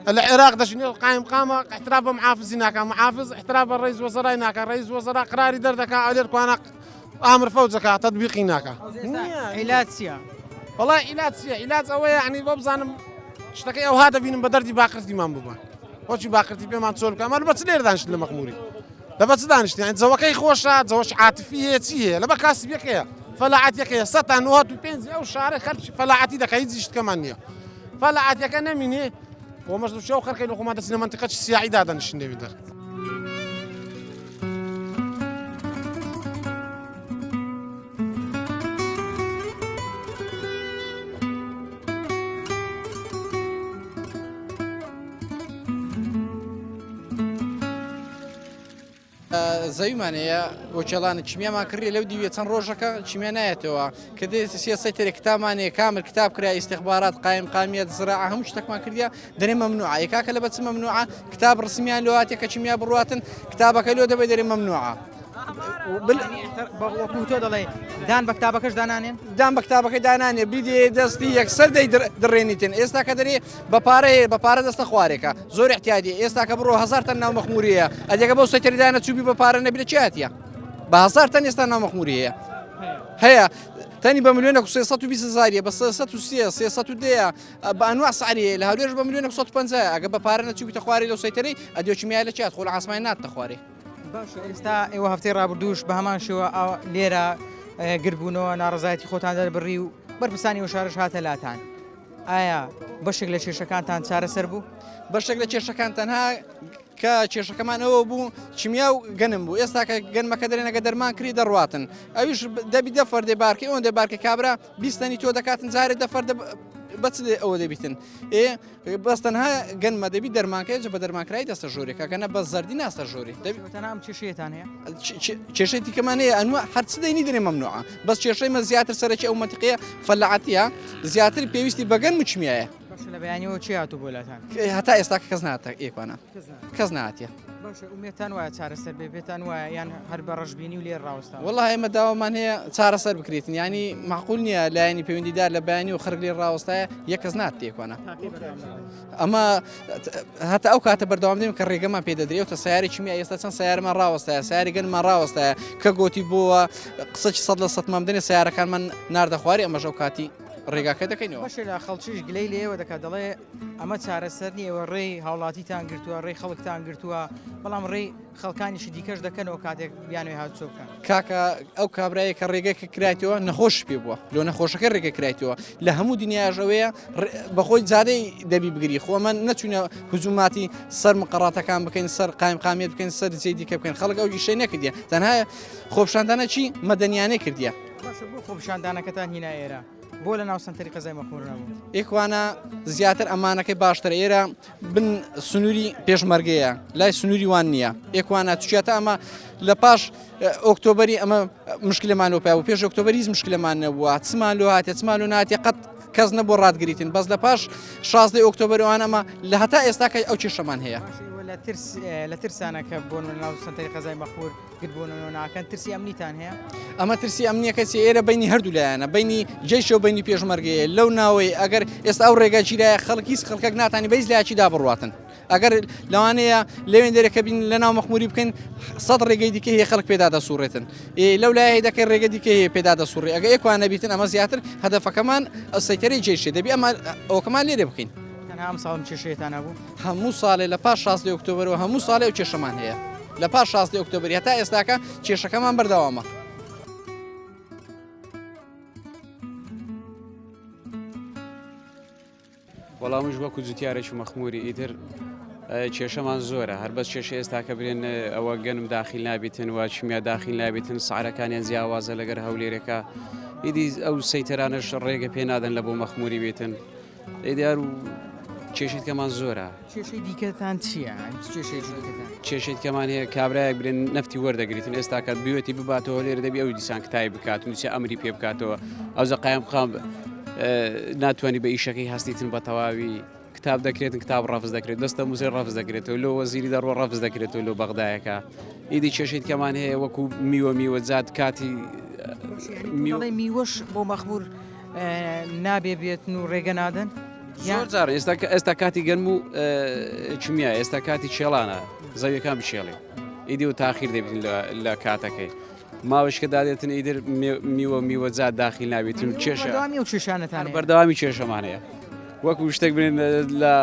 لە عێراق دەژین قایم قامە احترام بە محافزی ناکا محافز احترام بە ڕئیس وەزەرای ناکا ڕئیس وەزەرا قراری دەردەکا ئەلێر کوانە ئامر فەوجەکە تطبیقی ناکا عیلاج چییە؟ وەڵا عیلاج چییە عیلاج ئەوەیە یعنی بۆ بزانم شتەکەی ئەوها دەبینم بە دەردی باقرتیمان ببان بۆچی باقرتی پێمان چۆل بکە ئەمە بە چ لێرە دانیشت لە مەخموری لە بە چ دانیشتین یعنی جەوەکەی خۆشە جەوەش عاتفی هەیە چی هەیە لە بە کاسبیەکەیە فەلاعەتیەکەیە 195 ئەو شارە خەرچی فەلاعەتی دەکە هیچ شتکەمان نییە فەلاعەتیەکە نەمینێ خۆ مەش شەو خەرکەی لە خۆمان دەچینە مەنتیقەی سیاعی دادەنیشین لەوی دەر. زەویمان هەیە بۆ کێڵانە کیمیامان کڕی لەو دیوێ چەند ڕۆژەکە کیمیا نایەتەوە کە دێ سێ سەیتەرێک کتابمان هەیە کامل کتاب کرا ئیستیخبارات قایم قامیەت زراعە هەموو شتێکمان کردیە دەرێ مەمنوعە ئێ کاکە لە بە چ مەمنوعە کتاب ڕسمیان لۆ هاتیە کە کیمیا بڕواتن کتابەکە لۆ دەبێ دەرێ مەمنوعە وەکو تۆ دەڵێ دان بە کتابەکەش دانانێن دان بە کتابەکەی دانانێ بیدێ دەستی یەکسەر دەی دڕێنیتن ئێستا کە دەرێ بە پارە هەیە بە پارە دەستە خوارێکە زۆر احتیادی ئێستا کە بڕۆ هەزار تەن ناو مەخموری هەیە ئەدێکە بەو سەیتەری دانە چوبی بە پارە نەبی لە چی هاتیە بە هەزار تەن ئێستا ناو مەخموری هەیە هەیە تەنی بە ملیۆنێک و 320 هەزاریە بە 330 310 بە ئەنواع سعریە لە هەولێرش بە ملیۆنێک و 150 ئەگە بە پارە نەچوویتە خوارێ لەو سەیتەرەی ئەدیۆ کیمیای لە چیات خۆ لە عاسمانی ناتتە خوارێ باشە ئێستا ئێوە هەفتەی ڕابردووش بە هەمان شێوە لێرە گربوونەوە ناڕزایەتی خۆتان دەربڕی و بەرپرسانی ئەو شارش هاتە لاتان ئایا بەشێک لە کێشەکانتان چارەسەر بوو؟ بەشێک لە کێشەکان تەنها کە کێشەکەمان ئەوە بوو کیمیا و گەنم بوو ئێستا کە گەنمەکە دەرێنەگە دەرمان کری دەڕواتن ئەویش دەبی دە فەردێ بارکەی ئەوەندە بارکە کابرا بیستەنی تۆ دەکاتن جارێ دە فەردە. بەچ ئەوە دەبیتن ئێ بەس تەنها گەنمە دەبی دەرمانکەی جە بە دەرمانکرای دەستە ژۆرێ کاکە نە بە زەردی ناستە ژۆری دەبی تەنها ئەم کێشەیەتان هەیە کێشەی دیکەمان هەیە ئەنوە هەرچ دەینی دەرێ مەمنوعە بەس کێشەی مە زیاتر سەرەکی ئەو مەنتیقەیە فەلاعەتیە زیاتر پێویستی بە گەنم و کیمیایە باشە لە بەیانیەوە چی هاتوو بۆ لاتان هەتا ئێستا کە کەس نهاتە ئێکوانە کەس نهاتیە. باشە ئومێدتان وایە چارەسەر بێ پێتان وایە یان هەر بە ڕەشبینی و لێر ڕاوەستاون؟ وەڵا ئێمە داوامان هەیە چارەسەر بکرێتن یانی مەعقول نییە لایەنی پەیوەندیدار لە بەیانی و خەرک لێر ڕاوەستایە یەک کەس نات تێکوانە ئەمە هەتا ئەو کاتە بەردەوام دێم کە ڕێگەمان پێ دەدرێت تا سیارێکی کیمیا ئێستا چەند سیارمان ڕاوەستایە سیاری گەنمان ڕاوەستایە کە گۆتی بووە قسەکی سەد لە سەدمان بدەنێ سیارەکانمان ناردە خوارێ ئەمەش ئەو کاتی ڕێگاکە دەکەینەوە. بەشێ لە خەڵکیش گلەی لە ئێوە دەکات دەڵێ ئەمە چارەسەر نییە ئێوە ڕێی هاوڵاتیتان گرتووە ڕێی خەڵکتان گرتووە بەڵام ڕێی خەڵکانیشی دیکەش دەکەنەوە کاتێک بیانەوێ هاتوچۆ بکەن. کاکە ئەو کابرایە کە ڕێگەکە کرایتەوە نەخۆش پێ بووە لۆ نەخۆشەکە ڕێگە کرایتەوە لە هەموو دنیاش ئەوەیە بەخۆی جادەی دەبی بگری خۆ ئەمە نەچوینە هجوماتی سەر مقەڕاتەکان بکەین سەر قایمقامیەت بکەین سەر جێی دیکە بکەین خەڵک ئەو ئیشەی نەکردیە تەنها خۆپیشاندانە چی مەدەنیانەی کردیە. باشە بۆ خۆپیشاندانەکەتان هینا ئێرە؟ بۆ لە ناو سەنتەری قەزای مەخمور نەبوو؟ ئیخوانە زیاتر ئەمانەکەی باشترە ئێرە بن سنووری پێشمەرگەیە لای سنووری وان نییە ئێکوانە تورکیا ئەمە لە پاش ئۆکتۆبری ئەمە مشکلەمان لۆ پیا و پێش ئۆکتۆبری هیچ مشکلەمان نەبووە چمان لۆ هاتێ چمان لۆ ناتێ قەت کەس نەبوو ڕاتگریتن بەس لە پاش 16 ئۆکتۆبەر ئەمە لە هەتا ئێستاکە ئەو کێشەمان هەیە. لە ترس لە ترسانە کە بۆن ناو سەنتەری قەزای مەخمور گردبوونەوە ناکەن ترسی ئەمنیتان هەیە؟ ئەمە ترسی ئەمنیەکە چی ئێرە بینی هەردوو لایەنە بینی جەیشە و بینی پێشمەرگەیە لەو ناوەی ئەگەر ئێستا ئەو ڕێگا گیرایە خەڵک هیچ خەڵکێک ناتانی بە هیچ لایەکی دا بڕواتن ئەگەر لەوانەیە لەوێن دەرەکە بین لە ناو مەخموری بکەین سەد ڕێگەی دیکە هەیە خەڵک پێدا دەسوڕێتن لەو لایە دەکەی ڕێگە دیکە هەیە پێدا دەسوڕێ ئەگە ئێکوان نەبیتن ئەمە زیاتر هەدەفەکەمان سەیتەرەی جەیشێ دەبی ئەمە ئەوکەمان لێرێ بکەین. تەنها ئەم ساڵم کێشەیەتان هەبوو؟ هەموو ساڵێ لە پاش 16 ئۆکتۆبەرەوە هەموو ساڵێ ئەو کێشەمان هەیە. لە پاش 16 ئۆکتۆبری هەتا ئێستاکە کێشەکەمان بەردەوامە. وەڵا منش وەکو جوتیارێکی مەخموری ئیتر کێشەمان زۆرە هەر بەس کێشە ئێستاکە برێن ئەوە گەنم داخیل نابیتن و چیمیا داخیل نابیتن سعرەکانیان جیاوازە لەگەر هەولێرەکە ئیدی ئەو سەیتەرانەش ڕێگە پێ نادەن لە بۆ مەخموری بێتن ئیدار و کێشەی کەمان زۆرە. کێشەی دیکەتان چییە؟ کێشەیەکی دیکەتان؟ کێشەی کەمان هەیە کابرایەک برێن نەفتی وەردەگریتن ئێستا کات بوێتی بباتەوە لێرە دەبی ئەو دیسان کتای بکات و ئەمری پێ بکاتەوە ئەوجا قایم قام ناتوانانی بە ئیشەکەی هەستیتن بە تەواوی کتاب دەکرێتن کتاب ڕەفز دەکرێت دەستە موزەی ڕەفز دەکرێتەوە لۆ وەزیری دەڕۆ ڕەفز دەکرێتەوە لۆ بەغدایەکە ئیدی کێشەی کەمان هەیە وەکو میوە میوەجات کاتی میوەش بۆ مەخمور نابێ بێتن و ڕێگە نادەن؟ زۆر جار ئێستا ئێستا کاتی گەرم و چمیا ئێستا کاتی چێڵانە زەویەکان بچێڵێ ئیدی و تاخیر دەبین لە کاتەکەی ماوەشکە دادێتن ئیدر میوە میوەجات داخیل نابێتن کێشە و کێشانەتان بەردەوامی کێشەمان هەیە وەکو شتێک بنێن لە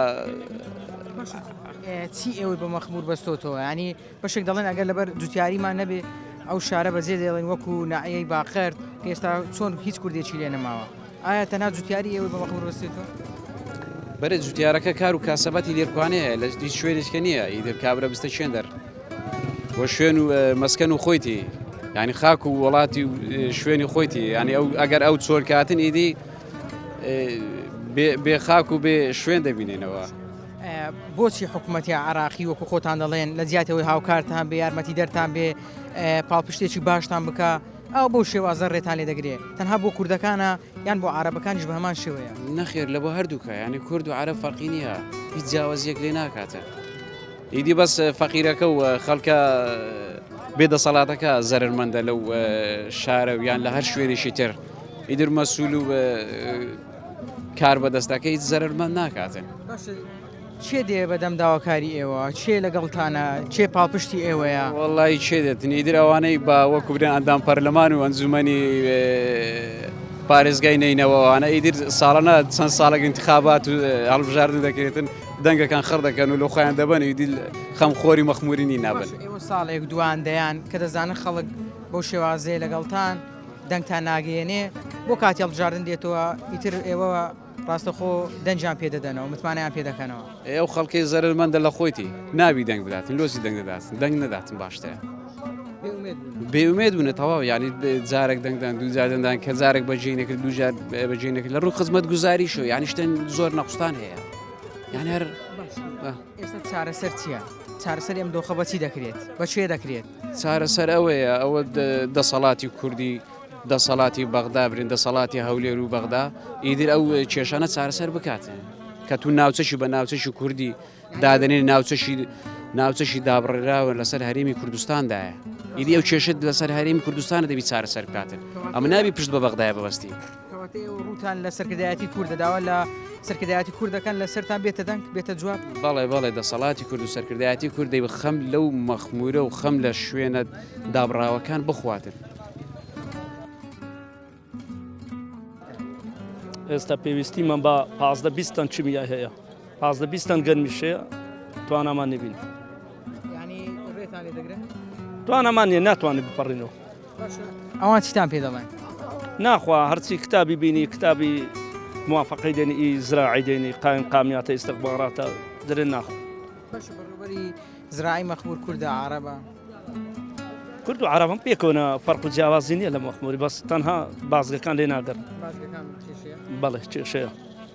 چی ئێوەی بە مەخمور بەستۆتەوە ینی بەشێک دەڵێن ئەگەر لەبەر جوتیاریمان نەبێ ئەو شارە بەجێ دێڵین وەکو ناعیەی باقەرد کە ئێستا چۆن هیچ کوردێکی لێ نەماوە ئایا تەنها جوتیاری ئێوەی بە مەخمور بەستێتەوە؟ بەرێ جوتیارەکە کار و کاسەباتی لێرکوانەیە لە هیچ شوێنێکە نییە ئیتر کابرا بستە شوێن دەر و شوێن و مەسکەن و خۆیتی ینی خاک و وڵاتی و شوێنی خۆیتی ینی ئەو ئەگەر ئەو چۆلکاتن ئیدی بێ خاک و بێ شوێن دەبینێنەوە. بۆچی حکوومەتی عراقی وەکو خۆتان دەڵێن لە جیاتەوەی هاوکارتان بێ یارمەتی دەرتان بێ پاڵپشتێکی باشتان بکە ئەو بەو شێوازە ڕێتان لێ دەگرێ تەنها بۆ کوردەکانە یان بۆ عربەکانیش بە هەمان شێوەیە؟ نەخێر لە بۆ هەردووکە یانی کورد و عرب فەرقی نییە هیچ جیاوازیەک لێ ناکاتە ئیدی بەس فەقیرەکە و خەڵکە بێ دەسەڵاتەکە زەرمەندە لەو شارە و یان لە هەر شوێنێکی تر ئیدر مەسول و کار بەدەستەکە هیچ زەرمەند ناکاتن. کێ دێ بەدەم داواکاری ئێوە؟ کێ لەگەڵتانە؟ کێ پاڵپشتی ئێوەیە؟ وەڵی کێ دێتن ئیدر ئەوانەی بە وەکو برێن ئەندام پەرلەمان و ئەنجومەنی پارێزگای نەینەوەوانە ئیدر ساڵانە چەند ساڵێک انتخابات و هەڵبژاردن دەکرێتن دەنگەکان خڕ دەکەن و لە خۆیان دەبەن و ئیدی خەمخۆری مەخموری نی نابن. ئێوە ساڵێک دوان دەیان کە دەزانن خەڵک بەو شێوازەیە لەگەڵتان دەنگتان ناگەیەنێ بۆ کاتی هەڵبژاردن دێتەوە ئیتر ئێوە ڕاستەخۆ دەنگیان پێ دەدەنەوە متمانەیان پێ دەکەنەوە. ئێ ئەو خەڵکەی زەرەرمەندە لە خۆیتی نابی دەنگ بداتن لۆچی دەنگ دەداتن دەنگ نەداتن باشترە. بێئومێد بوونە تەواو یعنی جارێک دەنگدان دوو جار دەنگدان کە جارێک بەجێ نەکرد دوو جار بەجێ نەکرد لە ڕووی خزمەت گوزاری شو یعنی شتێن زۆر نەقستان هەیە یان هەر ئێستا چارەسەر چییە؟ چارەسەری ئەم دۆخە بەچی دەکرێت؟ بە کوێ دەکرێت؟ چارەسەر ئەوەیە ئەوە دەسەڵاتی کوردی دەسەڵاتی بەغدا برین دەسەڵاتی هەولێر و بەغدا ئیدر ئەو کێشانە چارەسەر بکات کە تو ناوچەشی بە ناوچەشی کوردی دادەنێن ناوچەشی ناوچەشی دابڕراوە لەسەر هەرێمی کوردستاندایە ئیدی ئەو کێشت لەسەر هەرێمی کوردستانە دەبی چارەسەر بکاتن ئەمە نابی پشت بە بەغدایە ببەستی. کەواتە ئێوە ڕووتان لە سەرکردایەتی کوردە داوا لە سەرکردایەتی کورد دەکەن لەسەرتان بێتە دەنگ بێتە جواب؟ بەڵێ بەڵێ دەسەڵاتی کورد و سەرکردایەتی کورد دەی خەم لەو مەخمورە و خەم لە شوێنە دابڕاوەکان بخواتن. ئێستا پێویستیمان بە 15 20 تەن کیمیای هەیە 15 20 تەن گەرمیش هەیە توانامان نبین توانامان نیە ناتوانێت بپەڕینەوە ئەوان چیتان پێ دەڵێن ناخوا هەرچی کتابی بینی کتابی موافقەی دێنی ئی زراعی دێنی قایم قامیاتە ئیستخباراتە دەرێن ناخۆ باشە بەڕێوەبەری زراعی مەخمور کوردە عەرەبە؟ کورد و عەرەبم پێکەوەنە فەرق و جیاوازی نییە لە مەخموری بەس تەنها بازگەکان لێ ناگەن بازگەکان کێشەیە؟ بەڵێ کێشەیە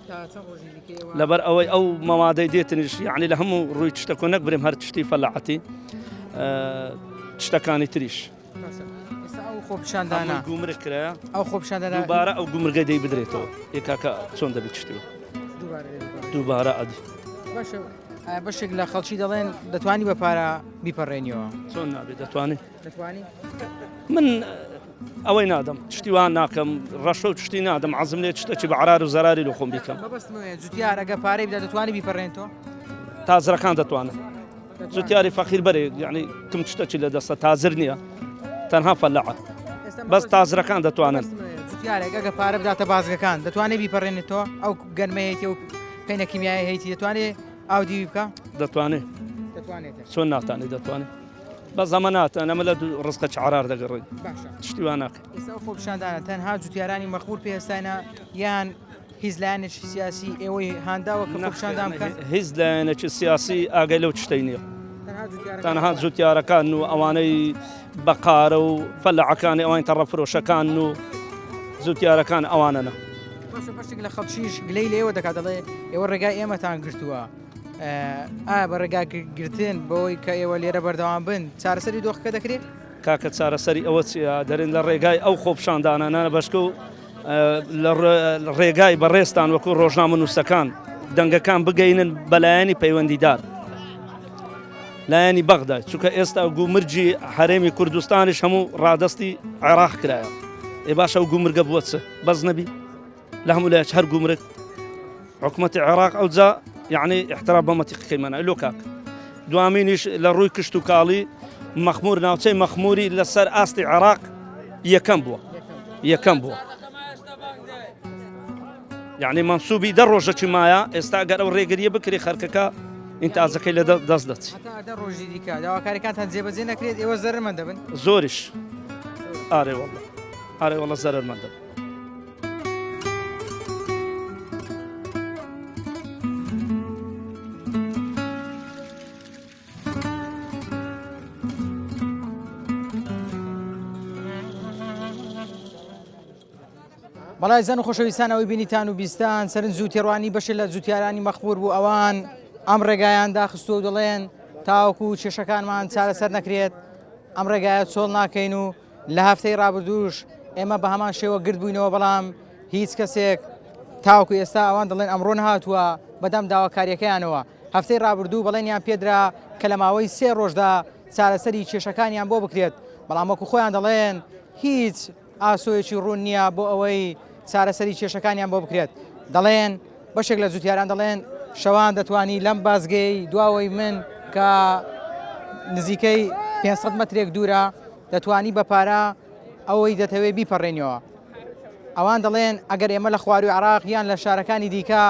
تا چەند ڕۆژی دیکە ئێوە لەبەر ئەوەی ئەو مەوادەی دێتنیش یعنی لە هەموو ڕووی شتەکۆ نەک برێم هەر شتی فەلاحەتی شتەکانی تریش باشە ئێستا ئەو خۆپیشاندانە هەمووی گومرگ کرایە ئەو خۆپیشاندانە دووبارە ئەو گومرگە دەی بدرێتەوە ئێ کاکە چۆن دەبێت شتی دووبارە دەبی. دووبارە ئەدی باشە بەشێک لە خەڵکی دەڵێن دەتوانی بە پارە بیپەڕێنیەوە. چۆن نابێت دەتوانێت دەتوانی من ئەوەی نادەم شتی وان ناکەم ڕەشە و شتی نادەم عزم لێ شتێکی بە عرار و زەراری لە خۆم بیکەم جوتیار ئەگە پارەی بدات دەتوانی بیپەڕێنەوە تازرەکان دەتوانن جوتیاری فەقیر بەرێ یعنی کم شتێکی لە دەستە تازر نییە تەنها فەلعە بەس تازرەکان دەتوانن جوتیارێک ئەگە پارە بداتە بازگەکان دەتوانێت بیپەڕێنێتەوە ئەو گەرمەیەتی و پەینە کیمیایی هەیتی دەتوانێت ئاودیوی بکە؟ دەتوانێت دەتوانێت چۆن ناتانێت دەتوانێت بەس ئەمە ناتان ئەمە لە ڕزقە چعرار دەگەڕێن باشە شتی وا ناکەن ئێستا ئەو خۆپیشاندانە تەنها جوتیارانی مەخمور پێ هەستاینە یان هیچ لایەنێکی سیاسی ئێوەی هانداوە کە خۆپیشاندان بکەن؟ هیچ لایەنێکی سیاسی ئاگای لەو شتەی نییە تەنها جوتیارەکان و ئەوانەی بەقارە و فەلعەکانی ئەوانی تەڕەفرۆشەکان و جوتیارەکان ئەوانەنە. باشە بەشێک لە خەڵکیش گلەی لێوە دەکات دەڵێ ئێوە ڕێگای ئێمەتان گرتووە ئایا بە ڕێگا گرتن بەوەی کە ئێوە لێرە بەردەوام بن چارەسەری دۆخەکە دەکرێت؟ کاکە چارەسەری ئەوە چیە دەرێن لە ڕێگای ئەو خۆپشاندانانە بەشکە و لە ڕێگای بەڕێزتان وەکو ڕۆژنامە نووسەکان دەنگەکان بگەینن بەلایەنی پەیوەندیدار لایەنی بەغدا چونکە ئێستا گومرگی هەرێمی کوردستانیش هەموو ڕادستی عێراق کرایە ئێ باشە و گومرگە بووە چ بەس نەبی لە هەموو لایەک هەر گومرگ حکوومەتی عێراق ئەوجا یعنی احترام بە مەتیقەکەیمانە لۆ کاک دوامینیش لە ڕووی کشت و کاڵی مەخمور ناوچەی مەخموری لەسەر ئاستی عێراق یەکەم بووە یەکەم بووە یعنی منسوبی دە ڕۆژەکی مایە ئێستا گەر ئەو ڕێگریە بکری خەرکەکە ئینتاجەکەی لە دەست دەچ دە ڕۆژی دیکە داواکاریەکانتان جێبەجێ نەکرێت ئێوە زەرمەند دەبن زۆریش ئارێ والله ئارێ والله زەرمەند دەبن بەڵێ ئازیزان و خۆشەویستان ئەوەی بینیتان و بیستان سەرنج و تێڕوانی بەشێ لە جوتیارانی مەخمور بوو ئەوان ئەم ڕێگایان داخستووە و دەڵێن تاوەکو کێشەکانمان چارەسەر نەکرێت ئەم ڕێگایە چۆڵ ناکەین و لە هەفتەی ڕابردووش ئێمە بە هەمان شێوە گرد بووینەوە بەڵام هیچ کەسێک تاوەکو ئێستا ئەوان دەڵێن ئەمڕۆ نەهاتووە بەدەم داواکاریەکەیانەوە هەفتەی ڕابردوو بەڵێنیان پێدرا کە لە ماوەی سێ ڕۆژدا چارەسەری کێشەکانیان بۆ بکرێت بەڵام وەکو خۆیان دەڵێن هیچ ئاسۆیەکی ڕوون نییە بۆ ئەوەی چارەسەری کێشەکانیان بۆ بکرێت دەڵێن بەشێک لە جوتیاران دەڵێن شەوان دەتوانی لەم بازگەی دواوەی من کە نزیکەی 500 مەترێک دوورە دەتوانی بە پارە ئەوەی دەتەوێت بیپەڕێنیەوە ئەوان دەڵێن ئەگەر ئێمە لە خواروی عراق یان لە شارەکانی دیکە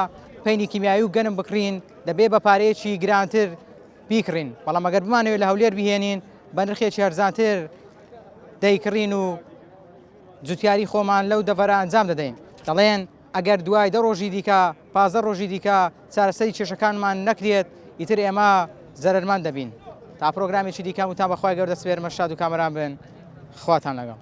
پەینی کیمیایی و گەنم بکڕین دەبێ بە پارەیەکی گرانتر بیکڕین بەڵام ئەگەر بمانەوێت لە هەولێر بهێنین بە نرخێکی هەرزانتر دەیکڕین و جوتیاری خۆمان لەو دەڤەرە ئەنجام دەدەین دەڵێن ئەگەر دوای دە ڕۆژی دیکە 15 ڕۆژی دیکە چارەسەری کێشەکانمان نەکرێت ئیتر ئێمە زەرەرمان دەبین. تا پرۆگرامێکی دیکە وتان بەخوای گەورە دەسپێرمە شاد و کامەران بن خواتان لەگەڵ.